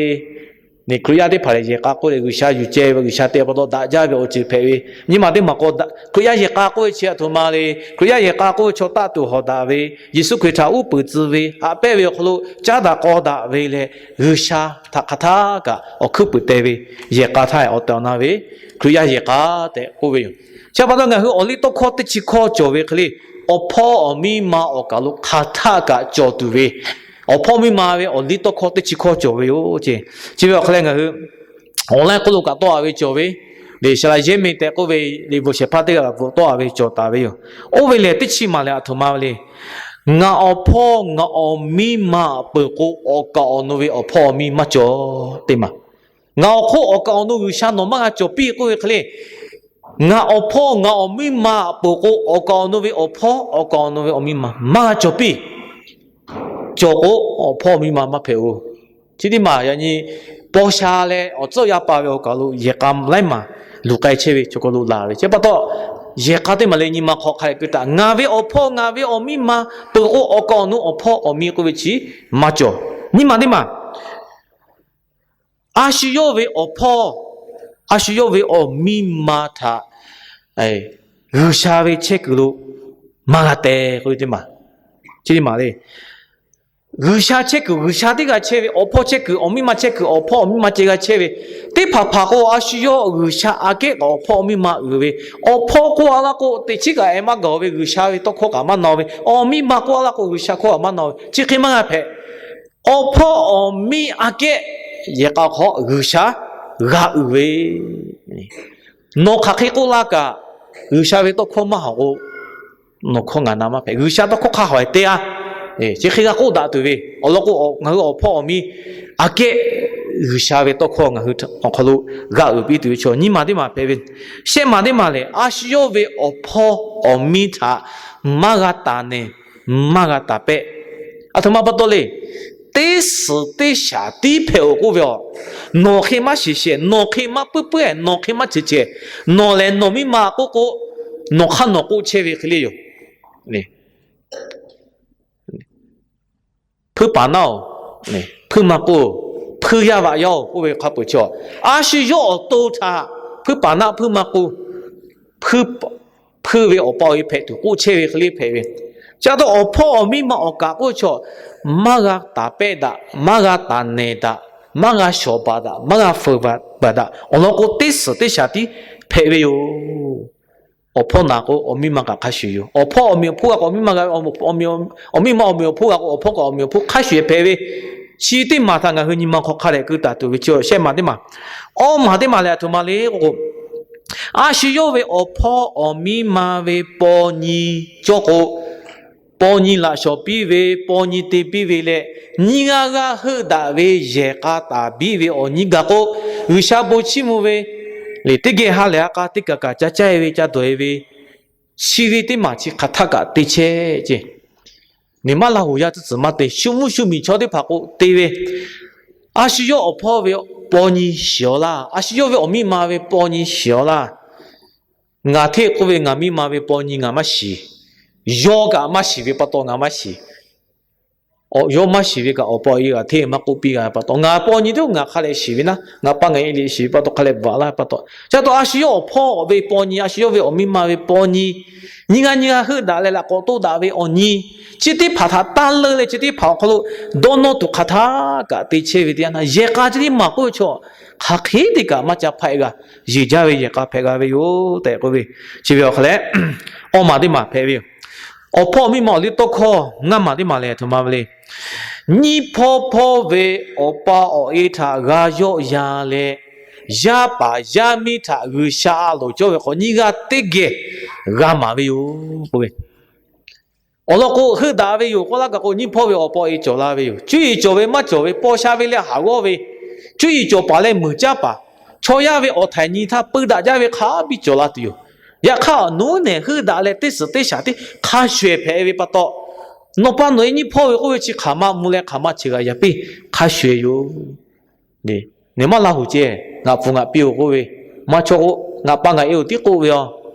Hkriꞈ yaˇ teˇ hpaˍ lehˬ, yehˬ k'a k'oˆ leh G'uiˬsha yuˬ ceh ve, G'uiˬsha te pa taw daꞈ jaˇ ve awˬ ceuˬ hpehꞈ ve, nyi ma teˇ maˬ k'o, Hkriꞈ yaˇ yehˬ k'a k'oˆ ve chi aˬ htoꞈ ma le. Hkriꞈ yaˇ yehˬ k'a k'oˆ ve chaw taˆ tuˬ hawˍ daꞈ ve, Yeˍsuˆ Hkriꞈ htaꞈ uˉ peunˍ tcuh ve, haꞈ pehnˇ ve awˬ hk'aw lo caˉ daꞈ k'aw daꞈ ve leh, G'uiˬsha htaꞈ hk'aˬ htaˇ kaꞈ awˬ hkuiˉ puiˍ te ve yehˬ k'a htaˇ awˬ tehˬ awˬ na ve Hkriꞈ yaˇ yehˬ k'a tehꞈ k'oˆ ve yoˬ. Chi pa taw ngaˬ hui awˬ liˇ tawˇ hkawˇ teˇ chi hkawˇ cawˬ ve hk'e le, awˬ hpawˇ awˬ miˇ ma awˬ kaˬ lo hk'aˬ htaˇ kaꞈ cawˬ tuˬ ve, awˬ hpawˇ miˇ ma ve awˬ liˇ tawˇ hkawˇ teˇ chi hkawˇ cawˬ ve yoˬ ce. Chi ve awˬ hk'a leh ngaˬ hui awˬ laiˉ hk'oˆ lo kaꞈ tawˆ a ve cawˬ ve, G'uiˬsha la yehˇ miˬ tehꞈ k'oˆ ve liꞈ bvuhꞈ shehˍ hpaˇ teˇ g'aˇ kaꞈ bvuhꞈ tawˆ a ve cawˬ taˍ ve yoˬ. Oˇ ve lehˬ, teˇ chi maˬ lehˬ aˬ htoꞈ ma ve le. Ngaˬ awˬ hpawˇ ngaˬ awˬ miˇ ma peuˬ k'o, awˬ kaˍ awˬ nu ve awˬ hpawˇ awˬ miˇ maˇ cawˬ teˇ maˬ. Ngaˬ awˬ hk'oˆ awˬ kaˍ awˬ nu G'uiˬsha nawˬ maˇ g'a cawˬ piˇ k'oˆ ve hk'e le, ngaˬ awˬ hpawˇ ngaˬ awˬ miˇ ma peuˬ k'o, awˬ kaˍ awˬ nu ve awˬ hpawˇ awˬ kaˍ awˬ nu ve awˬ miˇ ma maˇ g'a cawˬ piˇ. Cawˬ k'o, awˬ hpawˇ awˬ miˇ ma maˇ hpehꞈ-oˬ. Chi teˇ maˬ yaꞈ nyi paw sha leh awˬ tcuhˉ yaˇ pa ve awˬ kaˬ lo yehˬ k'a laiˉ maˬ luˬ k'ai chehˇ ve chaw kaˬ lo laˬ ve. Chi pa taw, yehˬ k'a teˇ maˬ leh nyi ma hk'aw hk'a leh keu taˍ, ngaˬ ve awˬ hpawˇ ngaˬ ve awˬ miˇ ma peuˬ k'o, awˬ kaˍ awˬ nu awˬ hpawˇ awˬ miˇ k'oˆ ve chi maˇ cawˬ. Nyi ma teˇ maˬ a shu yawˇ ve awˬ hpawˇ, a shu yawˇ ve awˬ miˇ ma htaꞈ G'uiˬsha ve chehˇ kuiˬ lo maˇ g'a teh k'oˆ ve teˇ maˬ. Chi teˇ maˬ le. G'uiˬsha chehˇ kuiˬ G'uiˬsha teˇ g'aˇ chehˇ ve, awˬ hpawˇ chehˇ kuiˬ awˬ miˇ ma chehˇ kuiˬ awˬ hpawˇ awˬ miˇ ma ceh g'a chehˇ ve, teˇ hpaˍ hpaˍ k'o a shu yawˇ G'uiˬsha aꞈ kehˉ kaꞈ awˬ hpawˇ awˬ miˇ ma uiˍ ve, awˬ hpawˇ k'oˆ a laˇ k'o teꞈ chiˉ kaꞈ ehˉ maˇ gaˬ ve, G'uiˬsha ve tawˇ hkawˇ kaꞈ maˇ na ve, awˬ miˇ ma k'oˆ a laˇ k'o G'uiˬsha hkawˇ kaꞈ maˇ na ve, chi hk'e maˇ g'a hpehꞈ. Awˬ hpawˇ awˬ miˇ aꞈ kehˉ yehˬ k'a hk'aw G'uiˬsha g'a uiˍ ve, nawˬ hk'aˬ hk'e k'oˆ laˇ kaꞈ, G'uiˬsha ve tawˇ hkawˇ maˇ hawˍ k'o, nawˬ hkawˇ ngaˬ na maˇ hpehꞈ. G'uiˬsha tawˇ hkawˇ hk'a hawˍ-e teˇ yanˇ, chi hk'e g'a k'oˆ daꞈ tuˬ ve awˬ lawn k'o, ngaˬ hui awˬ hpawˇ awˬ miˇ aꞈ kehˉ G'uiˬsha ve tawˇ hkawˇ ngaˬ hui awˬ hk'aw lo g'a uiˍ piˇ tuˬ ve chaw nyiˇ maˬ teˇ maˬ hpehꞈ ve. Shehˆ maˬ teˇ maˬ lehˬ, a shu yawˇ ve awˬ hpawˇ awˬ miˇ htaꞈ maˇ g'a taˍ nehˬ, maˇ g'a taˍ pehˆ. Aˬ htoꞈ ma pa taw le, teˇ suhˍ teˇ shaˍ tiˉ hpehꞈ-oˬ k'oˆ ve a, nawˬ hk'e maˇ shiˍ shehˍ, nawˬ hk'e maˇ puiˉ puiˉ-ehˍ, nawˬ hk'e maˇ ceuˬ cehˬ, nawˬ lehˬ nawˬ miˇ ma k'oˆ k'o, nawˬ hk'aˇ nawˬ k'oˆ chehˇ ve hk'e le yoˬ. Hpuiˇ paˍ naˆ-oˬ, hpuiˇ ma k'oˆ, hpuiˇ yaˇ vaꞈ yaˇ-oˬ k'oˆ ve hk'a peuˬ chaw, a shu yawˇ awˬ to htaꞈ hpuiˇ paˍ naˆ hpuiˇ ma k'oˆ, hpuiˇ ve awˬ pa awˬ e hpehꞈ tuˬ k'oˆ chehˇ ve hk'e le hpehꞈ ve. Chi pa taw awˬ hpawˇ awˬ miˇ ma awˬ kaꞈ k'oˆ ve chaw, maˇ g'a taˍ pehˆ daꞈ, maˇ g'a taˍ nehˬ daꞈ, maˇ g'a shawˍ baˬ daꞈ, maˇ g'a feuˍ baˬ daꞈ, awˬ lawn k'o teˇ suhˍ teˇ shaˍ tiˉ hpehꞈ ve yoˬ. Awˬ hpawˇ naˬ k'o awˬ miˇ ma kaꞈ hk'a shuˍ yoˬ. Awˬ hpawˇ awˬ miˬ awˬ hponˇ g'a k'o awˬ miˇ ma g'a, awˬ miˇ ma awˬ miˬ awˬ hponˇ g'a k'o awˬ hpawˇ kaꞈ awˬ miˬ awˬ hponˇ hk'a shuˍ hpehꞈ ve. Chi teˇ maˬ htaꞈ ngaˬ hui nyi ma hk'aw hk'a dehꞈ keu taˍ tuˬ ve chi shehˆ maˬ teˇ maˬ. Awˇ maˬ teˇ maˬ lehˬ aˬ htoꞈ ma le k'o, a shu yawˇ ve awˬ hpawˇ awˬ miˇ ma ve paw nyi cawˇ k'o, paw nyi laꞈ shawˍ piˇ ve, paw nyi te piˇ ve leh, nyiˇ g'aˇ g'aˇ heuˆ daꞈ ve yehˬ k'a taˍ biˇ ve awˬ nyi gaˬ k'o, G'uiˬsha bon chiˇ mvuh ve, lehˬ teˇ geh ha lehˬ ha k'a teˇ kaˬ kaˬ ca caˇ-e ve ca dawˬ-e ve, chi ve teˇ maˬ chi hk'aˬ htaˇ kaꞈ te chehˇ ce. Nehˬ maˇ Laˇ huˍ yaˇ tcuhˉ tcuhˍ maˇ te, shu mvuhˇ shu miˬ chaw teˇ hpaˍ k'o te ve, a shu yawˇ awˬ hpawˇ ve paw nyi shiˍ-aw laˇ, a shu yawˇ ve awˬ miˇ ma ve paw nyi shiˍ-aw laˇ. Ngaˬ hteˇ k'oˆ ve ngaˬ miˇ ma ve paw nyi ngaˬ maˇ shiˍ. Yawˇ kaꞈ maˇ shiˍ ve pa taw ngaˬ maˇ shiˍ. Yawˇ maˇ shiˍ ve kaꞈ awˬ pa awˬ e g'aꞈ hteˇ maˇ k'oˆ piˇ g'a pa taw, ngaˬ paw nyi teˇ ngaˬ hk'a leh shiˍ ve naˉ, ngaˬ pa ngaˬ e liꞈ shiˍ ve pa taw hk'a leh bvuhꞈ laˇ pa taw. Chi pa taw a shu yawˇ awˬ hpawˇ ve paw nyi, a shu yawˇ ve awˬ miˇ ma ve paw nyi, nyiˇ g'aˇ nyiˇ g'aˇ heuˆ daꞈ leh laꞈ k'awꞈ toˆ daꞈ ve awˬ nyi, chi teˇ hpaˍ htaꞈ taˇ leuˆ leh chi teˇ hpaˍ awˬ hk'aw lo dawˇ nawˇ tuˬ hk'aˬ htaˇ kaꞈ te chehˇ ve teˇ yanˇ, yehˬ k'a chi teˇ maˬ k'oˆ ve chaw, hk'aˬ hk'e te kaꞈ maˇ ca hpaˆ-e g'a, yeˬ jaˇ ve yehˬ k'a hpehꞈ g'a ve yoˬ tehꞈ k'oˆ ve. Chi ve awˬ hk'aw leh, awˇ maˬ teˇ maˬ hpehꞈ ve yoˬ. Awˬ hpawˇ awˬ miˇ ma awˬ liˇ tawˇ hkawˇ ngaˇ maˬ teˇ maˬ lehˬ aˬ htoꞈ ma ve le. Nyiˇ hpawˇ hpawˇ ve awˬ pa awˬ e htaꞈ g'a yawˆ yan leh, yaˇ paˍ yaˇ miˇ htaꞈ G'uiˬsha a loˍ cawˇ ve hk'aw nyiˇ g'aˇ teˇ geh g'a maˍ ve yoˬ k'oˆ ve. Awˬ lawn k'o, heuˆ daꞈ ve yoˬ k'oˆ laˇ kaꞈ k'o, nyiˇ hpawˇ ve awˬ pa awˬ e cawˬ la ve yoˬ. Cuˇ yiˍ cawˬ ve maˇ cawˬ ve, paw sha ve leh haˍ g'awˇ ve, cuˇ yiˍ cawˬ paˍ leh meuˍ caˇ paˍ, chaw yaˇ ve awˬ htaiˍ nyi htaˇ peu daꞈ jaˇ ve hk'a biˇ cawˬ la tuˬ yoˬ. Yaꞈ hk'aˇ, nawˬ nehˬ heuˆ daꞈ leh teˇ suhˍ teˇ shaˍ tiˉ hk'a shuˍ-ehˍ hpehꞈ ve pa taw, nawˬ pa nawˬ e nyiˇ hpawˇ ve k'oˆ ve chi hk'aˬ ma mvuh leh hk'aˬ ma chi g'a yaꞈ piˇ hk'a shuˍ-ehˍ yoˬ. Nehˬ maˇ Laˇ huˍ ceh, ngaˬ pfuhˍ ngaˬ pi-oˬ k'oˆ ve, maˇ chawˇ k'o, ngaˬ pa ngaˬ e-oˬ tiˉ k'oˆ ve a.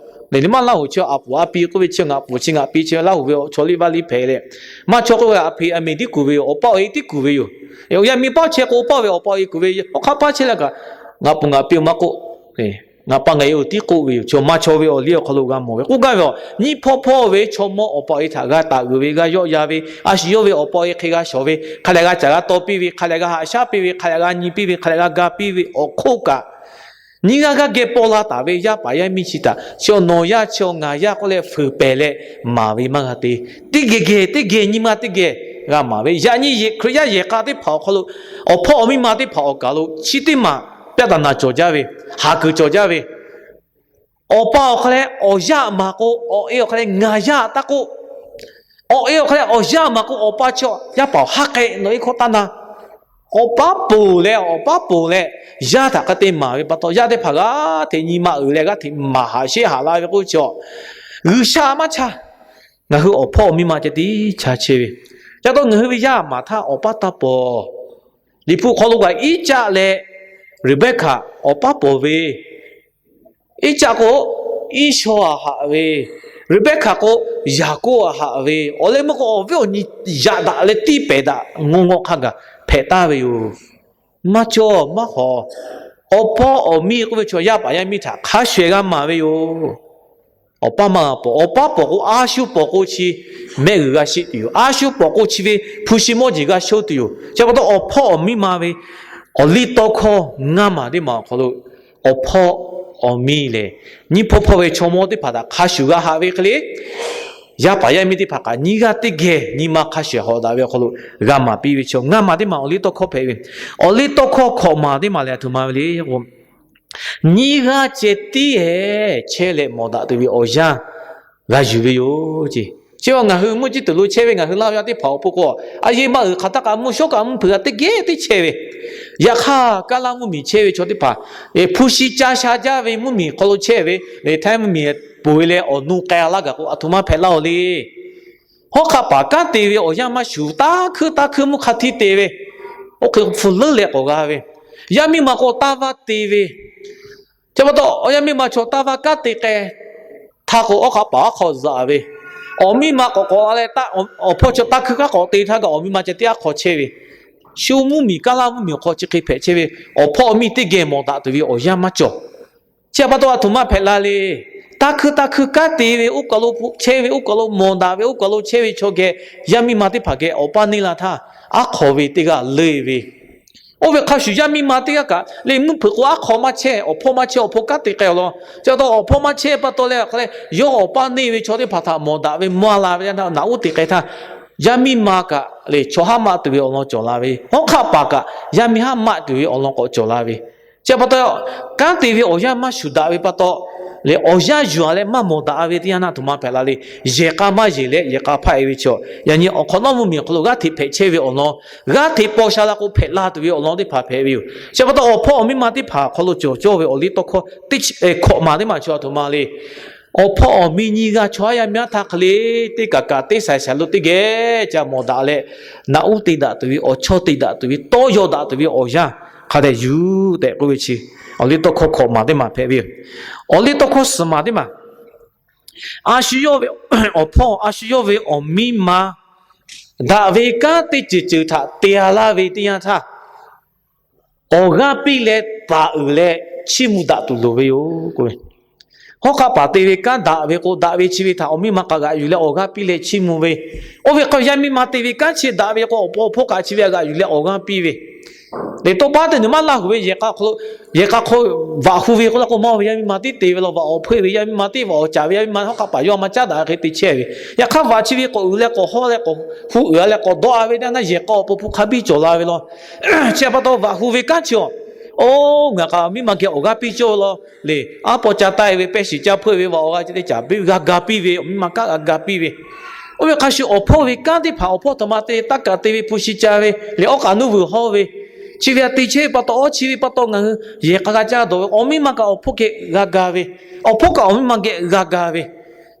Nehˬ maˇ Laˇ huˍ chi a pfuhˍ a pi k'oˆ ve chi ngaˬ pfuhˍ chi ngaˬ pi chi Laˇ huˍ ve chaw liˇ vaˇ liˇ hpehꞈ leh, maˇ chawˇ k'oˆ ve a hpeꞈ a meˍ tiˉ kuˬ ve yoˬ, awˬ pa awˬ e tiˉ kuˬ ve yoˬ. Yaꞈ nyi paˇ chehˇ k'o, paˇ ve awˬ pa awˬ e kuˬ ve, awˬ hk'aˇ paˇ chehˇ leh kaꞈ, ngaˬ pfuhˍ ngaˬ pi-oˬ maˇ k'oˆ, ngaˬ pa ngaˬ e-oˬ tiˉ k'oˆ ve yoˬ. Chaw maˇ chawˇ ve awˬ liˇ awˬ hk'aw lo g'a mawˬ ve k'oˆ gaˇ ve a, nyiˇ hpawˇ hpawˇ ve chaw mawˇ awˬ pa awˬ e htaꞈ g'a taˍ uiˍ ve, g'a yawˆ yan ve, a shu yawˇ ve awˬ pa awˬ e hk'e g'a shawˍ ve, hk'a leh g'a caˍ g'a taw piˇ ve, hk'a leh g'a haꞈ shaˉ piˇ ve, hk'a leh g'a nyi piˇ ve, hk'a leh g'a ga piˇ ve awˬ hk'oˆ kaꞈ, nyiˇ g'aˇ g'aˇ geh paw la taˍ ve yaˇ paˍ yaˇ miˇ chi htaꞈ chi nawˬ yaˇ chi ngaˬ yaˇ k'oˆ leh fuiˍ pehˍ leh maˍ ve maˇ g'a te. Teˇ geh geh, teˇ geh nyi ma teˇ geh g'a maˍ ve, yaꞈ nyi Hkriꞈ yaˇ yehˬ k'a teˇ hpaˍ awˬ hk'aw lo, awˬ hpawˇ awˬ miˇ ma teˇ hpaˍ awˬ kaˬ lo chi teˇ maˬ pyaˆ taˍ naˍ cawˬ jaˇ ve, haˍ kuiˬ cawˬ jaˇ ve, awˬ pa awˬ hk'aw leh awˬ yaˇ maˍ k'o, awˬ e awˬ hk'aw leh ngaˬ yaˇ taˇ k'oˆ. Awˬ e awˬ hk'aw leh awˬ yaˇ maˍ k'o, awˬ pa chi yaˇ paˍ haˉ k'ai nawˬ e hkawˇ taˇ na. Awˬ paˉ ponˬ leh, awˬ paˉ ponˬ leh, yaˇ htaꞈ hk'a te maˍ ve pa taw, yaˇ teˇ hpaˍ g'aˇ hteꞈ nyi ma uiˍ leh g'aˇ hteꞈ maˍ haꞈ sheˉ haꞈ la ve k'oˆ chi, G'uiˬsha maˇ chaˇ. Ngaˬ hui awˬ hpawˇ awˬ miˇ ma ceh tiˉ chaˇ chehˇ ve. Ca taw ngaˬ hui ve yaˇ maˍ htaˇ awˬ paˉ taˇ pawˬ. Liꞈ hpu hk'aw lo kaꞈ Iˉcaˆ leh Reˍbehˇhkaˍ awˬ paˉ pawˬ ve, Iˉcaˆ k'o, Iˉshaw a haꞈ ve, Reˍbehˇhkaˍ k'o, Yaˍkoˆ a haꞈ ve, awˬ leh meuˇ k'o awˬ viˉ awˬ nyi yaꞈ daꞈ leh tiˇ pehˍ daꞈ ngaw ngaw hk'a gaˬ hpehꞈ taˍ ve yoˬ. Maˇ cawˇ maˇ hawˍ. Awˬ hpawˇ awˬ miˇ k'oˆ ve chaw yaˇ paˍ yaˇ miˇ htaꞈ hk'a shuˍ-ehˍ g'a maˍ ve yoˬ. Awˬ paˉ maˇ g'a pawˬ, awˬ paˉ pawˬ k'o, a shu pawˬ k'o chi mehˆ g'uiˬ g'a sheˆ tuˬ yoˬ. A shu pawˬ k'o chi ve hpu shi mawˇ jeˬ g'a shoˆ tuˬ yoˬ. Chi pa taw awˬ hpawˇ awˬ miˇ ma ve awˬ liˇ tawˇ hkawˇ ngaˇ maˬ teˇ maˬ awˬ hk'aw lo, awˬ hpawˇ awˬ miˇ lehˬ, nyiˇ hpawˇ hpawˇ ve chaw mawˇ teˇ hpaˍ htaꞈ hk'a shuˍ g'a haꞈ ve hk'e le, Yaˇ paˍ yaˇ miˇ teˇ hpaˍ kaꞈ nyiˇ g'aˇ teˇ geh nyi ma hk'a shuˍ hawꞈ daꞈ ve awˬ hk'aw lo g'a maˍ piˇ ve chaw ngaˇ maˬ teˇ maˬ awˬ liˇ tawˇ hkawˇ hpehꞈ ve. Awˬ liˇ tawˇ hkawˇ hkawꞈ maˬ teˇ maˬ lehˬ, aˬ htoꞈ ma ve le k'o, nyiˇ g'aˇ ceh tiˉ-ehˍ chehˇ leh mawˬ daꞈ tuˬ ve awˬ yanˇ g'a yuˬ ve yoˬ ce. Chi ngaˬ hui mvuhˇ ciˉ tuˬ lo chehˇ ve ngaˬ hui Laˇ huˍ yaˇ teˇ hpaˍ awˬ pon k'o, a yeˇ maˇ uiˍ hk'aˬ htaˇ kaꞈ mvuhˇ shawˉ kaꞈ mvuhˇ hpeuꞈ g'a teˇ geh teˇ chehˇ ve, yaꞈ hk'aˇ Kaˇ laˇ mvuhˇ miˬ chehˇ ve chaw teˇ hpaˍ, hpu shi ca sha jaˇ ve mvuhˇ miˬ hk'aw lo chehˇ ve, le htaiˇ mvuhˇ miˬ ponˬ ve leh awˬ nu k'ai laˇ gaˬ k'o, aˬ htoꞈ ma hpehꞈ laˇ-oˬ le. Hawˉ hk'aˆ paˍ kanˉ te ve awˬ yanˇ maˇ shuˍ, taˇ hkuiˇ taˇ hkuiˇ mvuhˇ hk'a htiˇ te ve, oˇ hk'e hpu leuˉ leh k'awꞈ g'a ve, yaˇ miˇ ma k'o taˇ vaˇ te ve, chi pa taw awˬ yaˇ miˇ ma chaw taˇ vaˇ kanˉ te k'ai htaˇ k'o, hawˉ hk'aˆ paˍ aˉ hk'aw zaꞈ ve, awˬ miˇ ma k'awꞈ k'awꞈ la leh, awˬ hpawˇ chaw taˇ hkuiˇ hk'aˆ k'awꞈ te htaˇ kaꞈ awˬ miˇ ma ceh tiˉ aˉ hk'aw chehˇ ve, shu mvuhˇ miˬ Kaˇ laˇ mvuhˇ miˬ awˬ hk'aw chi hk'e hpehꞈ chehˇ ve, awˬ hpawˇ awˬ miˇ teˇ geh mawˬ daꞈ tuˬ ve awˬ yanˇ maˇ cawˬ. Chi pa taw aˬ htoꞈ ma hpehꞈ la le. Taˇ hkuiˇ taˇ hkuiˇ kanˉ te ve, oˇ kaˬ lo chehˇ ve, oˇ kaˬ lo mawˬ daꞈ ve, oˇ kaˬ lo chehˇ ve chaw geh, yaˇ miˇ ma teˇ hpaˍ geh awˬ paˇ neˇ la htaˇ, aˉ hk'aw ve teˇ g'aˇ leuˇ ve, oˇ ve hk'a shuˍ yaˇ miˇ ma teˇ g'aˇ kaꞈ le mvuhˇ hpeuꞈ k'o aˉ hk'aw maˇ chehˇ, awˬ hpawˇ maˇ chehˇ, awˬ hpawˇ kanˉ te k'ai awˬ lawn. Chi pa taw awˬ hpawˇ maˇ chehˇ pa taw leh hk'a le, yawˇ awˬ paˇ neˇ ve chaw teˇ hpaˍ htaꞈ mawˬ daꞈ ve maˇ la ve, naꞈ uˉ te k'ai htaˇ, yaˇ miˇ ma kaꞈ le chaw haˉ maˆ tuˬ ve awˬ lawn cawˬ la ve, hawˉ hk'aˆ paˍ kaꞈ yaˇ miˇ haˉ maˆ tuˬ ve awˬ lawn k'awꞈ cawˬ la ve. Chi pa taw, kanˉ te ve awˬ yanˇ maˇ shuˍ daꞈ ve pa taw, le awˬ yanˇ yuˬ-a leh maˇ mawˬ daꞈ ve teˇ yanˇ naˆ aˬ htoꞈ ma hpehꞈ la le. Yehˬ k'a maˇ yeˬ leh yehˬ k'a hpaˆ-e ve chaw, yaꞈ nyi awˬ hk'awꞈ nawˉ mvuhˇ miˬ awˬ hk'aw lo g'aˇ hteꞈ hpehꞈ chehˇ ve awˬ lawn, g'aˇ hteꞈ paw sha la k'o hpehꞈ la tuˬ ve awˬ lawn teˇ hpaˍ hpehꞈ ve yoˬ. Chi pa taw awˬ hpawˇ awˬ miˇ ma teˇ hpaˍ awˬ hk'aw lo cawˬ cawˇ ve awˬ liˇ tawˇ hkawˇ teˇ chi hkawꞈ maˬ teˇ maˬ chaw aˬ htoꞈ ma le. Awˬ hpawˇ awˬ miˇ nyiˇ g'aˇ chaw haˉ yaˇ miˇ haˉ htaˇ hk'e le, teˇ kaˬ kaꞈ teˇ saiˍ saiˍ lo teˇ geh ca mawˬ daꞈ leh, naꞈ uˉ te daꞈ tuˬ ve, awˬ chawˇ te daꞈ tuˬ ve, tawˇ yaw daꞈ tuˬ ve awˬ yanˇ hk'a dehꞈ yuˬ tehꞈ k'oˆ ve chi, awˬ liˇ tawˇ hkawˇ hkawꞈ maˬ teˇ maˬ hpehꞈ ve yoˬ. Awˬ liˇ tawˇ hkawˇ suhˍ maˬ teˇ maˬ, a shu yawˇ ve awˬ hpawˇ, a shu yawˇ ve awˬ miˇ ma daꞈ ve kanˉ teˇ ceuˬ ceuˬ htaꞈ te-a laˇ ve teˇ yanˇ htaˇ, awˬ g'aˇ piˇ leh taˍ uiˍ leh chiˇ mvuh daꞈ tuˬ loˍ ve yoˬ k'o, hawˉ hk'aˆ paˍ te ve kanˉ daꞈ ve k'o, daꞈ ve chi ve htaꞈ awˬ miˇ ma kaꞈ g'aꞈ yuˬ leh awˬ g'aˇ piˇ leh chiˇ mvuh ve, oˇ ve hk'a yaˇ miˇ ma te ve kanˉ chi daꞈ ve k'o, awˬ pon awˬ hpawˇ kaꞈ chi ve g'aꞈ yuˬ leh awˬ g'aˇ piˇ ve, le tawˇ pa teˇ nuˬ maˇ laˇ huˍ ve yehˬ k'a hk'aw lo, yehˬ k'a hk'aw vaꞈ hu ve k'oˆ la k'o, maˇ ve yaˇ miˇ ma tiˉ te ve law, vaꞈ awˬ hpeuˆ ve yaˇ miˇ ma tiˉ, vaꞈ awˬ caˍ ve yaˇ miˇ ma hawˉ hk'aˆ paˍ yawˇ a ma caˉ daꞈ hk'e te chehˇ ve. Yaꞈ hk'aˇ vaꞈ chi ve k'awꞈ uiˍ leh k'awꞈ hawˇ leh k'awꞈ hu uiˍ leh k'awꞈ dawˇ-a ve teˇ yanˇ, yehˬ k'a awˬ pon hpu hk'a biˇ cawˬ la ve law. Chi pa taw vaꞈ hu ve kanˉ chi-a, oˇ ngaˬ kaꞈ miˇ ma geh awˬ g'aˇ piˇ cawˇ law, le aˉ paw ca taˆ-e ve, pehˇ shiˍ caˇ hpeuˆ ve, vaꞈ awˬ g'aˇ ceh teˇ caˍ piˇ g'a ga piˇ ve, awˬ miˇ ma kanˉ g'a ga piˇ ve. Oˇ ve hk'a shuˍ awˬ hpawˇ ve kanˉ teˇ hpaˍ awˬ hpawˇ htaꞈ ma te taˇ kaꞈ te ve, hpu shi ca ve, le awˉ k'aꞈ nuˇ vuiˬ hawˇ ve, chi ve a te chehˇ ve pa taw, awˉ chi ve pa taw ngaˬ hui yehˬ k'a g'a caˇ dawˬ ve, awˬ miˇ ma kaꞈ awˬ hpawˇ geh g'a ga ve, awˬ hpawˇ kaꞈ awˬ miˇ ma geh g'a ga ve,